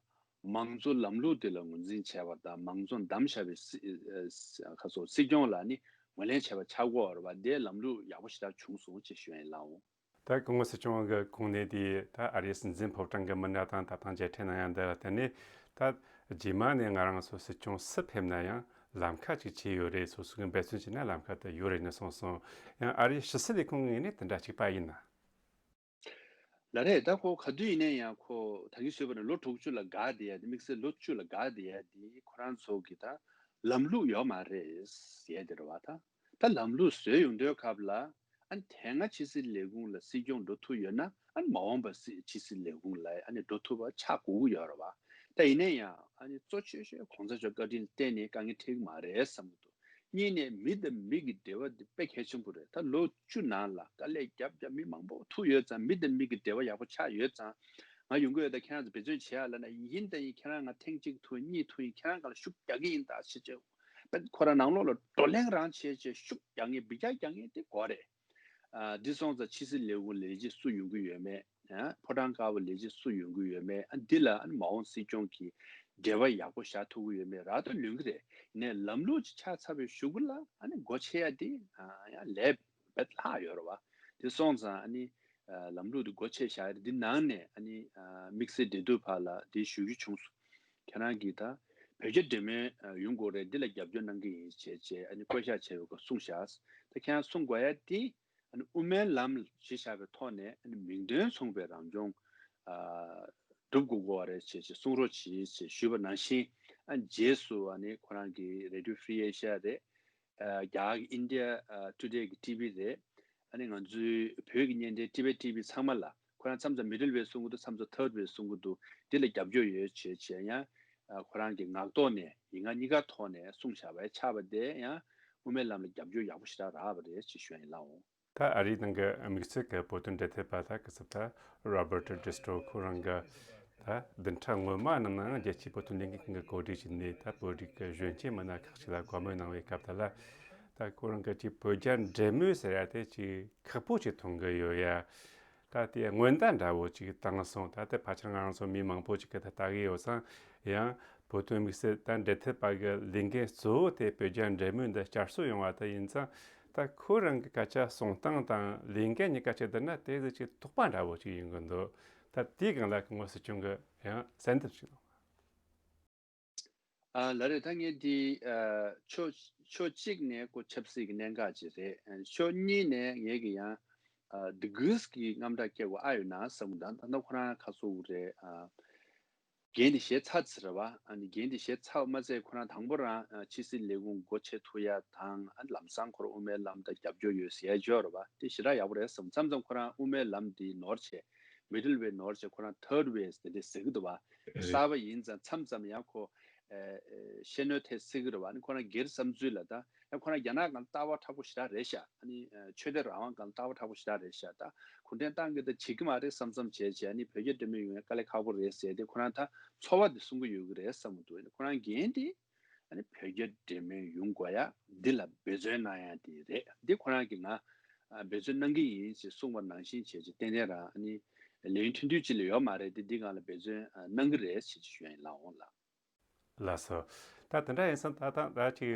མང་གཙོ་ལམ་ལུགས་དེ་ལ་ངོས་འཛིན་བྱས་པ་དང་། མང་གཙོ་བདམས་བཞག་པའི་སྲིད་ཨ་ཁ་སོ་སྲིད་སྐྱོང་ལ་ནི་ངོས་ལེན་བྱས་པ་ཆགས་ཀྱི་ཡོད་རེད་བ། དེའི་ལམ་ལུགས་ཡག་པོ་ཞེ་དྲག་བྱུང་སོང་ཅེས་ཞུ་ཡ་ཡིན་ལགས་འོང་། ད་སྐུ་ངོ་སྲིད་སྐྱོང་གི་གོ་གནས་དེ་ད་ཨ་རིའི་སྲིད་འཛིན་ཕོ་བྲང་གི་མི་སྣ་དང་ད་ཐེངས་མཇལ་འཕྲད་གནང་ཡ་འདི་ལ་བརྟེན་ནས། ད་རྗེས་མ་ནས་ང་རང་ཚོ་སྲིད་སྐྱོང་སུ་ཕེབས་ན་ཡང་ལམ་ཁ་ཅིག་ཕྱེ་ཡོད་རེད། སོ་སོ་གི་འབད་བརྩོན་བྱས་ན་ལམ་ཁ་དེ་ཡོད་རེད་ནས་གསུངས་སོང་། ཡང་ཨ་རིའི་ཕྱི་སྲིད་ལས་ཁུངས་ངོས་ནས་དེ་འདྲ་གཅིག་པ་ཡིན་ན། ལགས་རེད། ད་ཁོ་ག་དུས་ཡིན་ན་ཡང་ཁོ་ད་གིན་ཞུས་པ་ནང་ལོ་དྲུག་ཅུ་ལ་འགག་བསྡད་ཡ་དེ། དམིགས་བསལ་ལོ་བཅུ་ལ་འགག་བསྡད་ཡ་དེ་ཁོ་རང་ཚོ་གི་ད་ལམ་ལུགས་ཡོད་མ་རེད་ཟེར་ཡ་དེ་རེད་བ། ད་ད་ལམ་ལུགས་བཟོས་ཡོང་དུས་སྐབས་ལ་ཨ་ནི་དེ་སྔ་ཕྱི་སྲིད་ལས་ཁུངས་ལ་སྲིད་སྐྱོང་འགྲོ་ཐུབ་ཡོད་ན། ཨ་ནི་མ་འོངས་པ་སྲིད་ཕྱི་སྲིད་ལས་ཁུངས་ལ་ཨ་ནི་འགྲོ་ཐུབ་པ་ཆགས་དགོས་ཀྱི་ཡོད་རེད་བ། ད་ཡིན་ན་ཡང་ཨ་ནི་གཙོ་ཆེ་ཤོས་གོང་ས་མཆོག་བཀའ་དྲིན་ལ་བརྟེན་ནས་དཀའ་ངལ་འཕྲད་ཀྱི་མ་རེད་བསམ་གྱི་འདུག་གཉིས་ནས་མི་དང་མི་གི་འབྲེལ་བ་འདི་དཔེ་གལ་ཆེན་པོ་རེད། ད་ལོ་བཅུ་ནང་ལ་དཀའ་ལས་རྒྱབ་རྒྱབ་མི་མང་པོ་ཐུག་ཡོད་ཙང་། མི་དང་མི་གི་འབྲེལ་བ་ཡག་པོ་ཆགས་ཡོད་ཙང་། ང་ཡོང་གི་ཡོད། ད་ཁྱེད་རང་ཚོ་འབད་བརྩོན་བྱེད་ཡ་ལབ་ན་ཡིན་དང་ཡིན། ཁྱེད་རང་ང་ལ་ཐེངས་གཅིག་ཐུག་གཉིས་ཐུག་ཡིན། ཁྱེད་རང་སྒང་ལ་ཤུགས་རྒྱག་གི་ཡིན་ད་ཞེས་བྱས། དཔེ་ཁོ་རང་ནང་ལོགས་ལ་བགྲོ་གླེང་རང་བྱས་བྱས་ཤུགས་རྒྱག་མཁན་འབུད་རྒྱག་རྒྱག་མཁན་དེ་དགོས་རེད། ཨ་འདི་སོང་ཙང་ཕྱི་སྲིད་ལས་ཁུངས་ལས་བྱེད་སུ་ཡོང་གི་ཡོད་མེད། ཨ་ཕོ་བྲང་དཀར་པོ་ལས་བྱེད་སུ་ཡོང་གི་ཡོད་མེད། ཨ་འདི་ལ་ཨ་ནི་མ་འོངས་སྲིད་སྐྱོང་གི་འབྲེལ་བ་ཡག་པོ་བཞག་ཐུབ་ཀྱི་ཡོད་མེད་རག་ཏུ་ལོན་གྱི་རེད། ཡིན་ནའི་ལམ་ལུགས་ཅིག་ཆགས་ཚར་བའི་གཞུག་གུ་ལ་ཨ་ནི་སྒོ་ཕྱེ་ཡ་དེ་ཨ་ཡང་ལས་རྦད་ལྷག་ཡོད་རེད་བ། དེ་སོང་ཙང་ཨ་ནི་ཨ་ལམ་ལུགས་དེ་སྒོ་ཕྱེ་བཞག་ཡ་རེད། འདི་ནང་ནས་ཨ་ནི་ཨ་དམིགས་བསལ་འབྲེལ་མཐུད་པ་ལ་དེ་ཞུ་རྒྱུ་བྱུང་སོང་། ཁྱེད་རང་གིས་ད་བོད་རྒྱ་འབྲེལ་མོལ་ཨ་ཡོང་དགོས་རེད། འདི་ལ་རྒྱབ་སྐྱོར་གནང་གི་ཡིན་ཞེས་བྱས་ཨ་ནི་བསྐོ་བཞག་བྱས་པའི་སྐོར་གསུངས་བཞག་ད་ཁྱེད་རང་གསུང་དགོས་ཡ་དེ། ཨ་ནི་དབུ་མའི་ལམ་གཞི་བཞག་པའི་ཐོག་ནས་ཨ་ནི་མིང་དོན་མཚུངས་པའི་རང་སྐྱོང་ཨ་སྒྲུབ་དགོས་ཀྱི་ཡོད་རེད་ཅེས་ཅེས་གསུང་རོགས་གྱིས་ཅེས་ཞུས་པ་ནང་བཞིན། ཨ་རྗེས་སུ་ཨ་ནི་ཁོ་རང་གི་Radio Free Asia་རེད། ཨ་རྒྱ་གར་གྱི་India་ཨ་Today་གི་ཊི་ཝི་རེད། ཨ་ནི་ང་ཚོའི་བོད་ཀྱི་བརྙན་འཕྲིན་Tibet T V་ཚང་མ་ལ། ཁོ་རང་མཚམས་མཚམས་Middle West་གསུང་གི་འདུག་མཚམས་མཚམས་Third West་གསུང་གི་འདུག་འདི་ལ་རྒྱབ་སྐྱོར་ཡོད་ཅེས་ཅེས་ཡང་ཨ་ཁོ་རང་གི་ངག་ཐོག་ནས་ཡིག་ངག་གཉིས་ཀ་ཐོག་ནས་གསུངས་བཞག་པ་ཡང་ཆགས་པ་དེ་ཡང་དབུ་མའི་ལམ་ལ་རྒྱབ་སྐྱོར་ཡག་པོ་ཞེ་དྲག་རག་པ་རེད་ཅེས་ཞུ་ཡ་ཡིན་ལགས་འོང་། ད་ཨ་རིའི་ནང་གི་དམིགས་བསལ་གྱི་བོད་དོན་འབྲེལ་མཐུད་པ་ད་སྐུ་ཚབ་ད་Robert Destro་ཁོ་རང་གི་ད་བདུན་ཕྲག་སྔོན་མ་རྣམས་ནང་རྒྱལ་སྤྱིའི་བོད་དོན་ལས་འགུལ་ཁང་གི་གོ་སྒྲིག་བྱས་ནས་ད་བོད་རིགས་ཀྱི་གཞོན་སྐྱེས་མི་སྣ་ཁག་ཅིག་ལ་བཀའ་མོལ་གནང་བའི་སྐབས་དེ་ལ། ད་ཁོ་རང་གི་ཅིག་བོད་རྒྱ་འབྲེལ་མོལ་ཟེར་ཡ་དེ་ཅིག་ཁག་པོ་ཅིག་མཐོང་གི་ཡོད་ཡ། ད་དེ་སྔོན་བརྡ་འདྲ་བོ་ཅིག་བཏང་སོང་། ད་དེ་ཕལ་ཆེར་ང་རང་ཚོ་མི་མང་པོ་ཅིག་གིས་ད་ལྟ་གི་ཡོད་ཙང་། ཡང་བོད་དོན་དམིགས་བསལ་ད་འབྲེལ་མཐུད་པ་གི་ལས་འགན་གཙོ་བོ་དེ་བོད་རྒྱ་འབྲེལ་མོལ་འདི་བསྐྱར་གསོ་ཡོང་བ་དེ་ཡིན་ཙང་། ད་ཁོ་རང་གི་སྐད་ཆ་གསུང་སྟངས་དང་ལས་འགན་གཉིས་ཀ་བྱས་བསྡུར་ན་དེ་ཟིག་ཅིག་དོགས་པ་འདྲ་བོ་ཅིག་ཡིན་གི་འདུག་ད་དེའི་སྒང་ལ་སྐུ་ངོ་སྲིད་སྐྱོང་གི་ཡང་གསལ་འདེབས་ཅིག་གནང་། ཨ་ལགས་རེད། ད་ངས་འདི་ཨ་ཕྱོགས་ཕྱོགས་གཅིག་ནས་ཁོ་ཆབ་སྲིད་ཀྱི་གནད་འགག་ཅིག་རེད། ཨ་ཕྱོགས་གཉིས་ནས་ངས་ཀྱི་ཡང་ཨ་དེ་གུས་ཀྱི་རྔམ་སྐྲག་སྐྱེ་དགོས་ཨ་ཡོད་ན་བསམ་གི་འདུག་ད་ལྟ་ཁོ་རང་ཁ་སོ་བོ་རེད། ཨ་འགན་དེ་བཞེས་ཚར་ཚར་བ། ཨ་ནི་འགན་དེ་བཞེས་ཚར་བ་མ་ཚད་ཁོ་རང་དང་པོ་རང་ཨ་ཕྱི་སྲིད་ལས་ཁུངས་སྒོ་ཕྱེ་ཐུབ་ཡ་དང་། ཨ་ནི་ལམ་སང་ཁོ་རང་དབུ་མའི་ལམ་དང་རྒྱབ་སྐྱོར་ཡོད་ཟེར་ཡ་ཅིག་ཡོད་རེད་བ། དེ་ཞེ་དྲག་ཡག་པོ་རེད་བསམ། མཚམས་མཚམས་ཁོ་རང་དབུ་མའི་ལམ་དེ་ནོར་བྱས། Middle Way་ནོར་བྱས་ཁོ་རང་Third Way་དེ་འདྲ་ཟེར་གི་འདུག་བ། རེད། གསར་པ་ཡིན་ཙང་མཚམས་མཚམས་ཡང་ཁོ་ཨ་ཨ་ཤེས་ནོར་ཐེབས་སྲིད་གི་རེད་བ། ཨ་ནི་ཁོ་རང་སྒེར་བསམ་ཚུལ་ལ་ད་ ཡང་ཁོ་རང་རྒྱ་ནག་སྒང་ལ་ལྟ་བ་མཁྲེགས་པོ་ཞེ་དྲག་རེད་ཤག་ཨ་ནི་ཆོས་དད་རང་དབང་སྒང་ལ་ལྟ་བ་མཁྲེགས་པོ་ཞེ་དྲག་རེད་ཤག་ད་གུང་ཁྲན་ཏང་གིས་ད་བྱེད་ཀྱི་མ་རེད་བསམ་བསམ་བྱས་བྱས་ཨ་ནི་བོད་རྒྱ་འབྲེལ་མོལ་ཡོང་ཡ་དཀའ་ལས་ཁག་པོ་རེད་ཟེར་ཏེ་ཁོ་རང་ད་ཚོར་བ་དེ་གསུང་གི་ཡོད་ཀྱི་རེད་བསམ་གྱི་འདུག་ཁོ་རང་འགན་དེ་ཨ་ནི་བོད་རྒྱ་འབྲེལ་མོལ་ཡོང་དགོས་ཡ་འདི་ལ་འབད་བརྩོན་གནང་ཡ་དེ་རེད། འདི་ཁོ་རང་གིས་ང་འབད་བརྩོན་གནང་གི་ཡིན་ཞེས་གསུངས་པ་ནང་བཞིན་བྱས་བྱས་ཏན་ཏན་རང་ཨ་ནི་ལས་ཡུན་ཐུང་ཐུང་ཅིག་ལས་ཡོད་མ་རེད་དེ་འདི་སྒང་ལ་འབད་བརྩོན་གནང་གི་རེད་ཞེས་ཞུ་ཡ་ཡིན། ལགས་འོང་ལགས། ལགས་སོ། ད་དེ་འདྲ་ཡིན་ཙང་ད་ད་ད་ཅིག་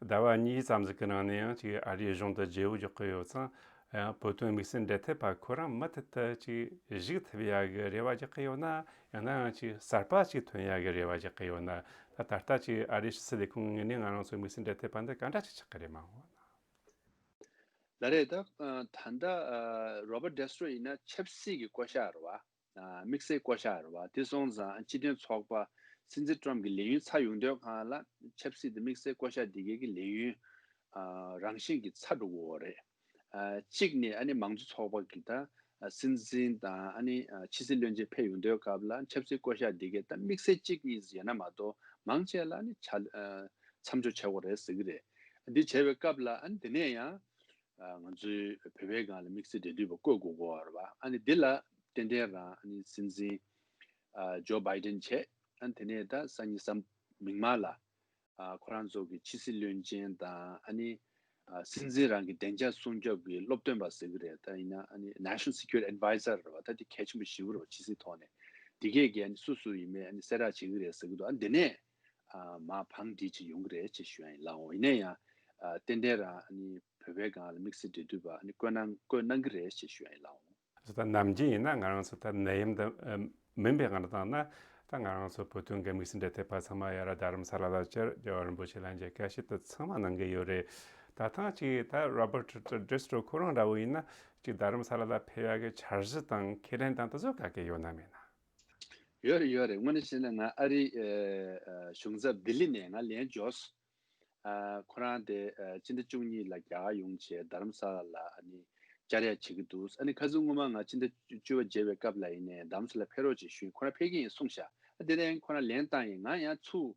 ཟླ་བ་གཉིས་ཙམ་ཞིག་གི་ནང་ནས་ཡང་ཅིག་ཨ་རིའི་གཞུང་དུ་བརྗེ་བོ་རྒྱག་གི་ཡོད་ཙང་ཡང་བོད་དོན་དམིགས་བསལ་འབྲེལ་མཐུད་པ་ཁོ་རང་མུ་མཐུད་དུ་ཅིག་བཞུགས་ཐུབ་ཡ་གི་རེ་བ་རྒྱག་གི་ཡོད་ན། ཡང་ན་ཡང་ཅིག་གསར་པ་ཅིག་ཐོན་ཡ་གི་རེ་བ་རྒྱག་གི་ཡོད་ན། ད་ད་ལྟ་ཅིག་ཨ་རིའི་ཕྱི་སྲིད་ལས་ཁུངས་ངོས་ནས་ང་རང་ཚོའི་དམིགས་བསལ་འབྲེལ་མཐུད་པ་འདི་ག་འདྲ་ཅིག་ཆགས་ཀྱི་རེད་མ་འོང་ན། ལགས་རེད། ད་ད་ལྟ་རོ་བར་ཌེ་སི་ཊྲོ་ཡིན་ན་ཆབ་སྲིད་ཀྱི་བསྐོ་བཞག་རེད་བ། དམིགས་བསལ་བསྐོ་བཞག་རེད་བ། དེ་སོང་ཙང་སྤྱི་མཐུན་ཚོགས་པ་སྲིད་འཛིན་ཏྲམ་གྱི་ལས་ཡུན་ཚར་ཡོང་དུས་སྒང་ལ་ཆབ་སྲིད་དེ་དམིགས་བསལ་བསྐོ་བཞག་འདི་གའི་གི་ལས་ཡུན་རང་བཞིན་གྱིས་ཚར་འགྲོ་གི་ཡོད་རེད། གཅིག་ནས་ཨ་ནི་མང་གཙོ་ཚོགས་པ་གི་ད་སྲིད་འཛིན་དང་ཨ་ནི་ཕྱི་སྲིད་བློན་ཆེན་ཕེབས་ཡོང་དུས་སྐབས་ལ་ཆབ་སྲིད་བསྐོ་བཞག་འདི་གའི་ད་དམིགས་བསལ་གཅིག་གཉིས་ཡིན་ན་མ་གཏོགས་མང་ཆེ་ལ་ཨ་ནི་ཆ་མཚམས་འཇོག་བྱེད་དགོས་རེད་ཟེར་གི་རེད། འདི་བྱས་པའི་སྐབས་ལ་ཨ་ནི་དེ་ནས་ཡང་ང་ཚོའི་བོད་པའི་སྒང་ལ་དམིགས་བསལ་འབྲེལ་མཐུད་པ་བསྐོ་དགོས་ཀྱི་ཡོད་རེད་བ། ཨ་ནི་འདི་ལ་ཏན་ཏན་རང་ཨ་ནི་སྲིད་འཛིན་ཇོ་བྷའི་ཌེན་བྱས། ཨ་ནི་དེ་ནས་ད་སང་ཉིན་གཟའ་མིག་དམར་ལ་ཁོ་རང་ཚོ་གི་ཕྱི་སྲིད་བློན་ཆེན་དང་ཨ་ནི་སྲིད་འཛིན་རང་གི་བདེ་འཇགས་སྲུང་སྐྱོབ་ཀྱི་སློབ་སྟོན་པ་ཟེར་གི་རེད། ད་ཡིན་ན་ཨ་ནི་National Security Advisor རེད་བ། ད་དེ་གལ་ཆེན་པོ་ཞེ་པོ་རེད་བ། ཕྱི་སྲིད་ཐོག་ནས་དེ་གས་ཀྱི་ཨ་ནི་སུ་སུ་ཡིན་མིན་ཨ་ནི་གསལ་བསྒྲགས་བྱེད་གི་རེད་ཟེར་གི་འདུག་ཨ་ནི་དེ་ནས་མར་བང་སྒྲིག་ཅིག་ཡོང་གི་རེད་ཅེས་ཞུ་ཡ་ཡིན་ལགས་འོང་། ཡིན་ན་ཡང་ཏན་ཏན་རང་ཨ་ནི་བོད་པའི་སྒང་ལ་དམིགས་བསལ་འབྲེལ་མཐུད་པ་ཨ་ནི་བསྐོ་གནང་བསྐོ་གནང་གི་རེད་ཅེས་ཞུ་ཡ་ཡིན་ལགས་འོང་། ད་ནམ་རྒྱུན་ཡིན་ན་ང་རང་ཚོ་ད་ནད་ཡམས་འདི་མིན་པའི་སྒང་ལ་བཏང་ན། ད་ང་རང་ཚོ་བོད་དོན་གྱི་དམིགས་བསལ་འབྲེལ་མཐུད་པ་ཚང་མ་ཡར་རྡ་རམ་ས་ལ་ལ་བཅར། རྒྱལ་བ་རིན་པོ་ཆེ་ལ་མཇལ་ཁ་ཞུ། དེ་ཚང་མ་གནང་གི་ཡོད་རེད། ད་ཐེངས་ཅིག་ད་རོ་བར་ཊི་ཌི་སི་ཊྲོ་ཁོ་རང་འདྲ་བོ་ཡིན་ན་ཅིག་རྡ་རམ་ས་ལ་ལ་ཕེབས་ཡག་གི་འཆར་གཞི་དང་ཁས་ལེན་དང་དེ་ཚོ་ག་གེ་ཡོད་ན་མེད་ན། ཡོད་རེད་ཡོད་རེད། དངོས་གནས་བཤད་ན་ང་ཨ་རིའི་གཞུང་ཚབ་ལྡི་ལི་ནས་ང་ལན་འབྱོར་སོང་། ཨ་ཁོ་རང་དེ་ཨ་སྤྱི་ཟླ་བཅུ་གཉིས་ལ་རྒྱ་གར་ཡོང་བྱས་རྡ་རམ་ས་ལ་ལ་ཨ་ནི་བཅར་ཡ་བྱེད་ཀྱི་འདུག་ཨ་ནི་ཁ་སང་སྔོན་མ་ང་སྤྱི་ཟླ་བཅུ་པ་བརྗེ་བའི་སྐབས་ལ་ཡིན་ནའི་རྡ་རམ་ས་ལ་ཕེབས་རོགས་ཅེས་ཞུས། ཁོ་རང་ཕེབས་ཀྱི་ཡིན་གསུངས་ཤག་ཨ་དེ་ནས་ཁོ་རང་ལན་བཏང་ཡིན། ང་ཡང་ཚུར་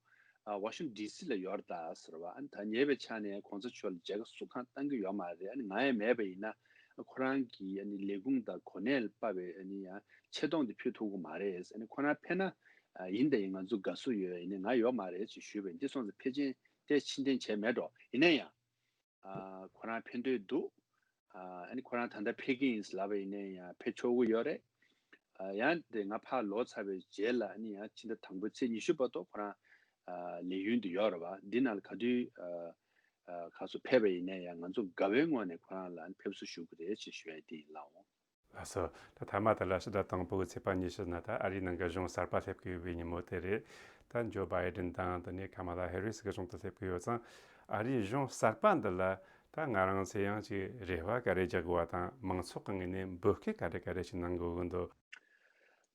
ཨ་ཝ་ཤིང་ཊོན་ཌི་སི་ལ་ཡོད་རེད་ད་ཟེར་བ། ཨ་ནི་ད་ཉེ་བའི་ཆ་ནས་གོང་ས་མཆོག་ལ་མཇལ་ཁ་སུ་གང་བཏང་གི་ཡོད་མ་རེད། ཨ་ནི་ང་ཡང་མེད་པ་ཡིན་ན་ཁོ་རང་གི་ཨ་ནི་ལས་ཁུངས་དང་གོ་གནས་ལ་དཔག་པའི་ཨ་ནི་ཡང་ཆེ་མཐོང་དེ་ཕུལ་ཐུབ་ཀྱི་མ་རེད། ཨ་ནི་ཁོ་རང་ཕེབས་ན་ཨ་ཡིན་ད་ཡིན་ང་ཚོ་དགའ་བསུ་ཡོད། ཡིན་ནའི་ང་ཡོད་མ་རེད་ཅེས་ཞུས་པ་ཡིན། འདི་སོང་ཙང་ཕལ་ཆེར་དེ་ཕྱིར་འཐེན་བྱས་མེད་འགྲོ། ཡིན་ན་ཡང་ཨ་ཁོ་རང་ཕེབས་འདོད་འདུག་ཨ་ནི་ཁོ་རང་ད་ལྟ་ཕེབས་ཀྱི་ཡིན་ལབ་པ་ཡིན་ནའི་ཡང་ཕེབས་ཆོག་གི་ཡོད་རེད། ཨ་ཡང་དེ་ང་ཕར་ལོག་ཚར་བའི་རྗེས་ལ་ཨ་ནི་ཡང་ཕྱི་ཟླ་དང་པོའི་ཚེས་ཉི་ཤུ་བར་དུ་ཁོ་རང་ཨ་ལས་ཡུན་དུ་ཡོད་རེད་བ། འདི་ནང་ལ་ག་དུས་ཨ་ཨ་ག་ཚོད་ཕེབས་པ་ཡིན་ནའི་ཡང་ང་ཚོ་དགའ་བའི་ངོས་ནས་ཁོ་རང་ལ་ཨ་ནི་ཕེབས་བསུ་ཞུ་གི་རེད་ཅེས་ཞུ་ཡ་དེ་ཡིན་ལགས་འོང་། ལགས་སོ། ད་མཐའ་མ་དེ་ལ་ཕྱི་ཟླ་དང་པོ་གི་ཚེས་པ་ཉི་ཤུ་ན་ད་ཨ་རིའི་ནང་གི་གཞུང་གསར་པ་སླེབས་ཀྱི་ཡོད་པའི་ཉིན་མོ་དེ་རེད། ད་ཇོ་བྷའི་ཌེན་དང་དེ་ནས་ཁ་མ་ལ་ཧེ་རི་སི་གི་གཞུང་དུ་སླེབས་ཀྱི་ཡོད་ཙང་། ཨ་རིའི་གཞུང་གསར་པ་འདི་ལ་ད་ང་རང་ཚོས་ཡང་ཅིག་རེ་བ་ག་རེ་རྒྱག་དགོས་པ་དང་མང་ཚོགས་ཀྱི་ངོས་ནས་འབོད་སྐུལ་ག་རེ་ག་རེ་ཞིག་གནང་དགོས་ཀྱི་འདུག་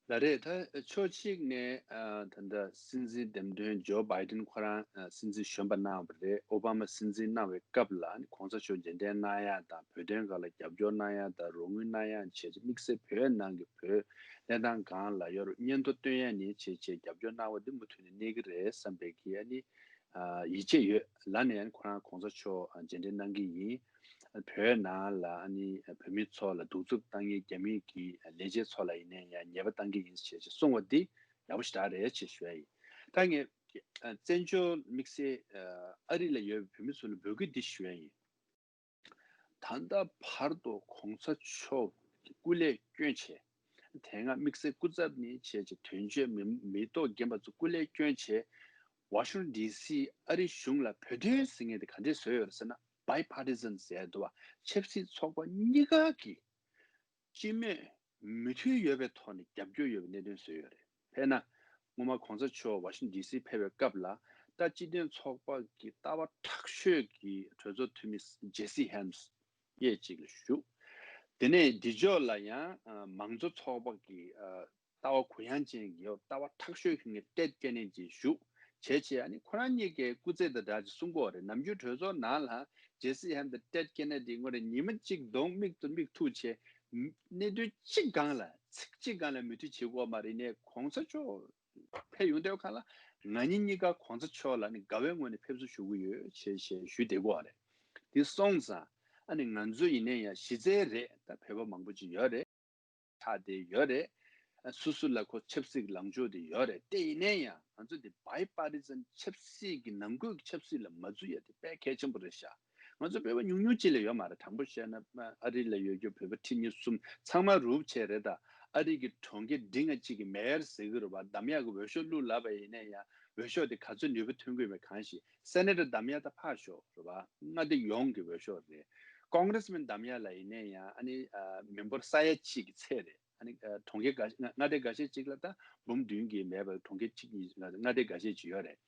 ལགས་རེད། ད་ཕྱོགས་གཅིག་ནས་ཨ་ད་ལྟ་སྲིད་འཛིན་འདེམས་ཐོན་ཇོ་བྷའི་ཌེན་ཁོ་རང་ཨ་སྲིད་འཛིན་གཞོན་པ་གནང་བ་རེད། ཨོ་བྷ་མ་སྲིད་འཛིན་གནང་བའི་སྐབས་ལ་ཨ་ནི་གོང་ས་མཆོག་མཇལ་འཕྲད་གནང་ཡ་དང་བོད་དོན་སྒང་ལ་རྒྱབ་སྐྱོར་གནང་ཡ་དང་རོགས་དངུལ་གནང་ཡ་བྱས་ཏེ་དམིགས་བསལ་བོད་ནང་གི་བོད་གནས་སྟངས་སྒང་ལ་ཡོད་རུང་སྙན་ཐོ་སྟོན་ཡ་ནི་བྱས་བྱས་རྒྱབ་སྐྱོར་གནང་བ་འདི་མུ་མཐུད་ནས་གནས་ཀྱི་རེད་བསམ་པའི་གི་ཨ་ནི་ཨ་ཡིད་ཆེས་ཡོད་ལབ་ནས་ཨ་ནི་ཁོ་རང་གོང་ས་མཆོག་མཇལ་འཕྲད་གནང་གི་ཡིན། བོད་ནང་ལ་ཨ་ནི་བོད་མི་ཚོ་ལ་གདུག་རྩུབ་བཏང་མཁན་རྒྱ་མི་གི་ལས་བྱེད་ཚོ་ལ་ཡིན་ནའི་ཡང་ཉེས་པ་བཏང་གི་ཡིན་ཞེས་གསུངས་པ་འདི་ཡག་པོ་ཞེ་དྲག་རེད་ཅེས་ཞུ་ཡ་ཡིན། ད་ངས་བཙན་བྱོལ་དམིགས་བསལ་ཨ་རི་ལ་ཡོད་པའི་བོད་མི་ཚོ་ལ་འབོད་སྐུལ་འདི་ཞུ་ཡ་ཡིན། ད་ལྟ་བར་དུ་གོང་ས་མཆོག་གི་སྐུ་ལས་བསྐྱོན་བྱས། དེ་སྔ་དམིགས་བསལ་སྐུ་ཚབ་ནས་བྱས་བྱས་དོན་གཅོད་མི་མི་ཐོག་རྒན་པ་ཚོ་སྐུ་ལས་བསྐྱོན་བྱས། ཝ་ཤིང་ཊོན་ཌི་སི་ཨ་རི་གཞུང་ལ་བོད་དོན་ཟེར་མཁན་དེ་ག་འདྲས་བཟོས་ཡོད་རེད་ཟེར་ན། བྷའི་པར་ཊི་སན་ཟེར་ཡ་འདུག་བ། ཆབ་སྲིད་ཚོགས་པ་གཉིས་ཀ་གི་སྤྱི་མོས་མོས་མཐུན་ཡོད་པའི་ཐོག་ནས་རྒྱབ་སྐྱོར་ཡོད་པའི་གནད་དོན་བཟོས་ཡོད་རེད། དཔེར་ན། སྔོན་མ་གོང་ས་མཆོག་ཝ་ཤིང་ཊོན་ཌི་སི་ཕེབས་པའི་སྐབས་ལ་ད་སྤྱི་མཐུན་ཚོགས་པ་གི་ལྟ་བ་མཁྲེགས་ཤོས་ཀྱི་གྲོས་ཚོགས་འཐུས་མི་ཇེ་སི་ཧེམ་སི་དབྱེ་གཅིག་ལ་བཞུགས། དེ་ནས་འདི་ཕྱོགས་ལ་ཡང་ཨ་མང་གཙོ་ཚོགས་པ་གི་ཨ་ལྟ་བ་གུ་ཡངས་ཅན་གྱི་ལྟ་བ་མཁྲེགས་ཤོས་ཀྱི་ངས་ཊེཌ་ཀེ་ནེ་ཌི་བཞུགས། བྱས་བྱས་ཨ་ནི་ཁོ་རང་གཉིས་ཀའི་སྐུ་ཚེ་དང་སྦྲགས་ཀྱི་གསུང་གོ་རེད། ནམ་རྒྱུན་གྲོས་ཚོགས་ནང་ལ་ཇེ་སི་ཧེམ་དང་ཊེཌ་ཀེ་ནེ་ཌི་ངོ་རེ་ཉི་མ་གཅིག་གདོང་མིག་ཏུ་མིག་ཐུག་བྱས། གནད་དོན་གཅིག་སྒང་ལ་ཚིག་གཅིག་སྒང་ལ་མོས་མཐུན་བྱེད་དགོས་མ་རེད་ནས་གོང་ས་མཆོག་ཕེབས་ཡོང་དུས་སྒང་ལ་ ང་གཉིས་གཉིས་ཀ་གོང་ས་མཆོག་ལ་ནི་དགའ་བའི་ངོས་ནས་ཕེབས་བསུ་ཞུ་གི་ཡོད་ཅེས་ཞེས་ཞུས་བསྡད་ཀྱི་ཡོད་རེད། དེ་སོང་ཙང་ཨ་ནི་ང་ཚོ་ཡིན་ན་ཡང་གཞི་རྩའི་རེད། ད་བོད་པ་མང་པོ་ཅིག་ཡོད་རེད། ཆགས་བསྡད་ཡོད་རེད། སོ་སོ་ལ་ཁོ་ཆབ་སྲིད་ཀྱི་ལངས་ཕྱོགས་དེ་ཡོད་རེད། དེ་ཡིན་ན་ཡང་ང་ཚོ་དེ་bipartisan ཆབ་སྲིད་ཀྱི་ནང་ཁུལ་གྱི་ཆབ་སྲིད་ལ་མ་འཛུལ་ཡ་དེ་དཔེ་གལ་ཆེན་པོ་རེད་ཤག་ང་ཚོ་བོད་པ་ཉུང་ཉུང་ཅིག་ལ་ཡོད་མ་རེད། དྲང་པོ་བཤད་ན་ཨ་རི་ལ་ཡོད་རྒྱུ་བོད་པ་ཁྲི་གཉིས་གསུམ་ཚང་མ་རུབ་བྱས་རེད། ད་ཨ་རི་གི་གྲོང་ཁྱེར་འབྲིང་ང་གཅིག་གི་མེ་ཡར་ཟེར་གི་རེད་པ། འདམ་ཡག་གི་འོས་ཤོག་བླུགས་ལབ་པ་ཡིན་ན་ཡང་འོས་ཤོག་དེ་ག་ཚོད་ནུས་པ་ཐོན་གི་ཡོད་མེད་གང་ཤེས། སེ་ནེ་ཊར་འདམ་ཡག་ད་ཕར་ཞོག་རེད་པ། མངའ་སྡེ་ཡོངས་ཀྱི་འོས་ཤོག་རེད། ཀོང་གྷི་རེ་སི་མེན་འདམ་ཡག་ལ་ཡིན་ན་ཡང་ཨ་ནི་ཨ་མི་འབོར་ས་ཡ་གཅིག་གི་ཚད་རེད། ཨ་ནི་ཨ་གྲོང་ཁྱེར་འགའ་ཤས་མངའ་སྡེ་འགའ་ཤས་ཅིག་ལ་ད་འབུམ་བདུན་གྱི་མེད་པར་གྲོང་ཁྱེར་གཅིག་གཉིས་མངའ་སྡེ་འགའ་ཤས་ཅིག་ཡོད་རེད།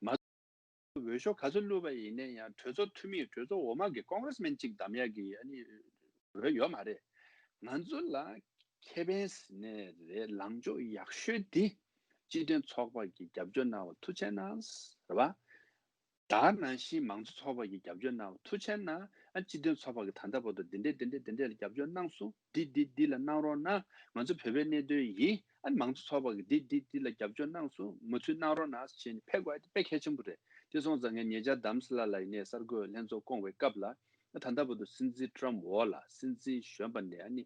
མ་འོས་ཤོག་ག་ཚོད་བླུགས་པ་ཡིན་ན་ཡང་གྲོས་ཚོགས་འཐུས་མི་གྲོས་ཚོགས་འོག་མ་གི་ཀོང་གྷི་རེ་སི་མེན་གཅིག་འདམ་ཡག་གི་ཨ་ནི་འོས་ཡོད་མ་རེད། ང་ཚོ་ལ་ཁེ་ཕན་ཟེར་ནས་རེད། ལངས་ཕྱོགས་ཡག་ཤོས་འདི་སྤྱི་མཐུན་ཚོགས་པ་གི་རྒྱབ་སྐྱོར་གནང་བ་ཐུགས་རྗེ་གནང་རེད་པ། ད་ནང་བཞིན་མང་གཙོ་ཚོགས་པ་གི་རྒྱབ་སྐྱོར་གནང་བ་ཐུགས་རྗེ་གནང་། ཨ་སྤྱི་མཐུན་ཚོགས་པ་གི་ད་ལྟ་བར་དུ་འདི་འདྲས་འདི་འདྲས་འདི་འདྲས་ལ་རྒྱབ་སྐྱོར་གནང་སོང་། འདི་འདི་འདི་ལ་གནང་རོགས་གནང་། ང་ཚོ་བོད་པའི་གནད་དོན་ཡིན། ཨ་མང་གཙོ་ཚོགས་པ་གི་འདི་འདི་འདི་ལ་རྒྱབ་སྐྱོར་གནང་སོང་། མུ་མཐུད་གནང་རོགས་གནང་ཟེར་བྱས་ནས་ཕེབས་དགོས་ཡ་དེ་དཔེ་གལ་ཆེན་པོ་རེད། དེ་སོང་ཙང་ངས་ཉེ་ཆར་དྷ་རམ་ས་ལ་ལ་ཡིན་ནས་གསར་འགོད་ལྷན་ཚོགས་བསྐོང་བའི་སྐབས་ལ། ད་ལྟ་བར་དུ་སྲིད་འཛིན་ཊམ་འོག་ལ་སྲིད་འཛིན་གཞོན་པ་ནས་ཨ་ནི་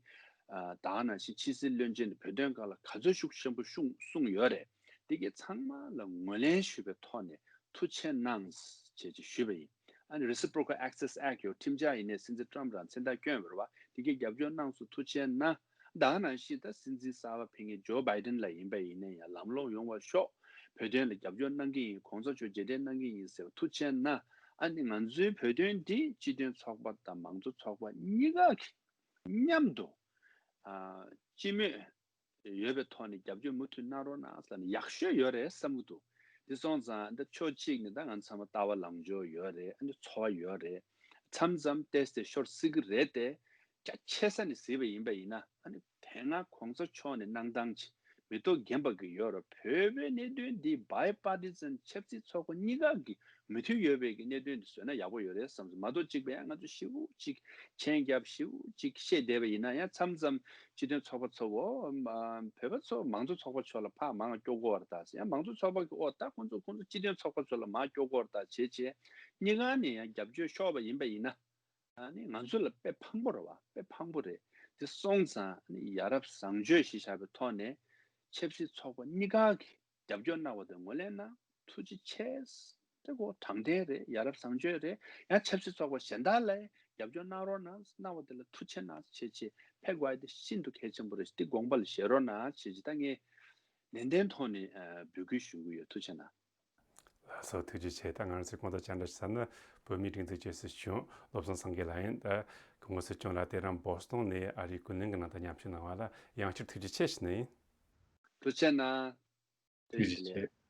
ཨ་ད་ག་ནང་བཞིན་ཕྱི་སྲིད་བློན་ཆེན་ནས་བོད་དོན་སྒང་ལ་ག་ཚོད་ཤུགས་ཆེན་པོ་གསུངས་གསུངས་ཡོད་རེད། དེ་གའི་ཚང་མ་ལ་ངོས་ལེན་ཞུས་པའི་ཐོག་ནས་ཐུགས་རྗེ་གནང་ཞེས་ཅིག་ཞུས་པ་ཡིན། ཨ་ནི་Reciprocal Access Act ཡོད། ཁྲིམས་འཆར་ཡིན་ནའི་སྲིད་འཛིན་ཊམ་རང་མཚན་རྟགས་བསྐྱོན་པ་རེད་པ། དེ་གའི་རྒྱབ་སྐྱོར་གནང་སོང་། ཐུགས་རྗེ་གནང་། ད་ག་ནང་བཞིན་ད་སྲིད་འཛིན་གསར་པ་ཕེབས་མཁན་ཇོ་བྷའི་ཌེན་ལ་ཡིན་པ་ཡིན་ན་ཡང་ལམ་ལྷོང་ཡོང་བར་ཤོག་བོད་དོན་ལ་རྒྱབ་སྐྱོར་གནང་གི་ཡིན། གོང་ས་མཆོག་རྗེས་དྲན་གནང་གི་ཡིན་ཟེར་བ་ཐུགས་རྗེ་གནང་། ཨ་ནི་ང་ཚོའི་བོད་དོན་འདི་སྤྱི་མཐུན་ཚོགས་པ་དང་མང་གཙོ་ཚོགས་པ་གཉིས་ཀ་གི་མཉམ་དུ་ཨ་སྤྱི་མོས་ཡོད་པའི་ཐོག་ནས་རྒྱབ་སྐྱོར་མུ་མཐུད་གནང་རོགས་གནང་ཟེར་ནས་ཡག་ཤོས་ཡོད་རེད་བསམ་གྱི་འདུག་དེ་སོང་ཙང་འདི་ཕྱོགས་གཅིག་ནས་ད་ང་ཚང་མ་ལྟ་བ་ལངས་ཕྱོགས་ཡོད་རེད། ཨ་ནི་ཚོར་བ་ཡོད་རེད། མཚམས་མཚམས་ཏོག་ཙམ་ཤོར་སྲིད་ཀྱི་རེད་དེ། རྒྱ་ཆེ་ས་ནས་གཟིགས་པ་ཡིན་པ་ཡིན་ན་ཨ་ནི་དེ་སྔ་གོང་ས་མཆོག་ནས་གནང་སྟངས་ཀྱི་མི་ཐོག་རྒན་པ་གི་ཡོད་རེད། བོད་པའི་གནད་དོན་འདི་bipartisan ཆབ་སྲིད་ཚོགས་པ་གཉིས་ཀ་གི་མོས་མཐུན་ཡོད་པའི་གི་གནད་དོན་འདི་བཟོས་ན་ཡག་པོ་ཡོད་རེད་བསམ་སོང་། མ་གཏོགས་གཅིག་པ་ཡང་ང་ཚོ་ཞེ་པོ་ཅིག་མཆན་རྒྱབ་ཞེ་པོ་ཅིག་བཤད་བསྡད་པ་ཡིན་ན་ཡང་མཚམས་མཚམས་སྤྱི་མཐུན་ཚོགས་པ་ཚོ་འོ་མ་བོད་པ་ཚོ་མང་གཙོ་ཚོགས་པ་ཕྱོགས་ལ་ཕར་མང་སྐྱོ་གོ་བར་ད་ཟེར། ཡང་མང་གཙོ་ཚོགས་པ་གི་འོ་ད་ཁོང་ཚོ་ཁོང་ཚོ་སྤྱི་མཐུན་ཚོགས་པ་ཚོ་ལ་མང་སྐྱོ་གོ་བར་ད་བྱེད་བྱེད་གཉིས་ཀ་ནས་ཡང་རྒྱབ་སྐྱོར་ཤོར་བ་ཡིན་པ་ཡིན་ན། ཨ་ནི་ང་ཚོ་ལ་དཔེ་ཕངས་པོ་རེད་བ། དཔེ་ཕངས་པོ་རེད། དེ་སོང་ཙང་ཨ་ནི་ཡ་རབས་བཟང་སྤྱོད་ཞེས་བྱ་བའི་ཐོག་ནས་ཆབ་སྲིད་ཚོགས་པ་གཉིས་ཀ་གི་རྒྱབ་སྐྱོར་གནང་བ་དེ་ངོས་ལེན་གནང་། ཐུགས་རྗེ་ཆེ། དེ་ཁོ་དྲང་བདེན་རེད། ཡ་རབས་བཟང་སྤྱོད་རེད། ཡང་ཆབ་སྲིད་ཚོགས་པ་གཞན་དག་ལ་རྒྱབ་སྐྱོར་གནང་རོགས་གནང་། གནང་བ་དེ་ལ་ཐུགས་རྗེ་གནང་བྱས་བྱས་ཕེབས་དགོས་དེ་ཤིན་ཏུ་གལ་ཆེན་པོ་རེད། དེ་དགོངས་པ་ལ་བཞེས་རོགས་གནང་བྱས་བྱས་ད་ངས་ནན་ཏན་ཐོག་ནས་ཨ་འབོད་སྐུལ་ཞུ་གི་ཡོད། ཐུགས་རྗེ་གནང་། ལགས་སོ། ཐུགས་རྗེ་ཆེ། ད་ང་རང་ཚོའི་གོང་དུ་བཅར་འདྲི་ཞུ་ས་ནི་བོད་མིའི་སྒྲིག་འཛུགས་ཀྱི་སྲིད་སྐྱོང་བློ་བཟང་སེང་གེ་ལགས་ཡིན། ད་སྐུ་ངོ་སྲིད་སྐྱོང་ལགས་དེ་རིང་བོ་སི་ཊོན་ནས་ཨ་རིའི་ཀུན་གླེང་གི་ནང་དུ་མཉམ་ཞུགས་གནང་བ་ལ་ཡང་བསྐྱར་ཐུགས་རྗེ་ཆེ་ཞུ་ནི་ཡིན། ཐུགས་རྗེ་གནང་། ཐུགས་རྗེ་ཆེ།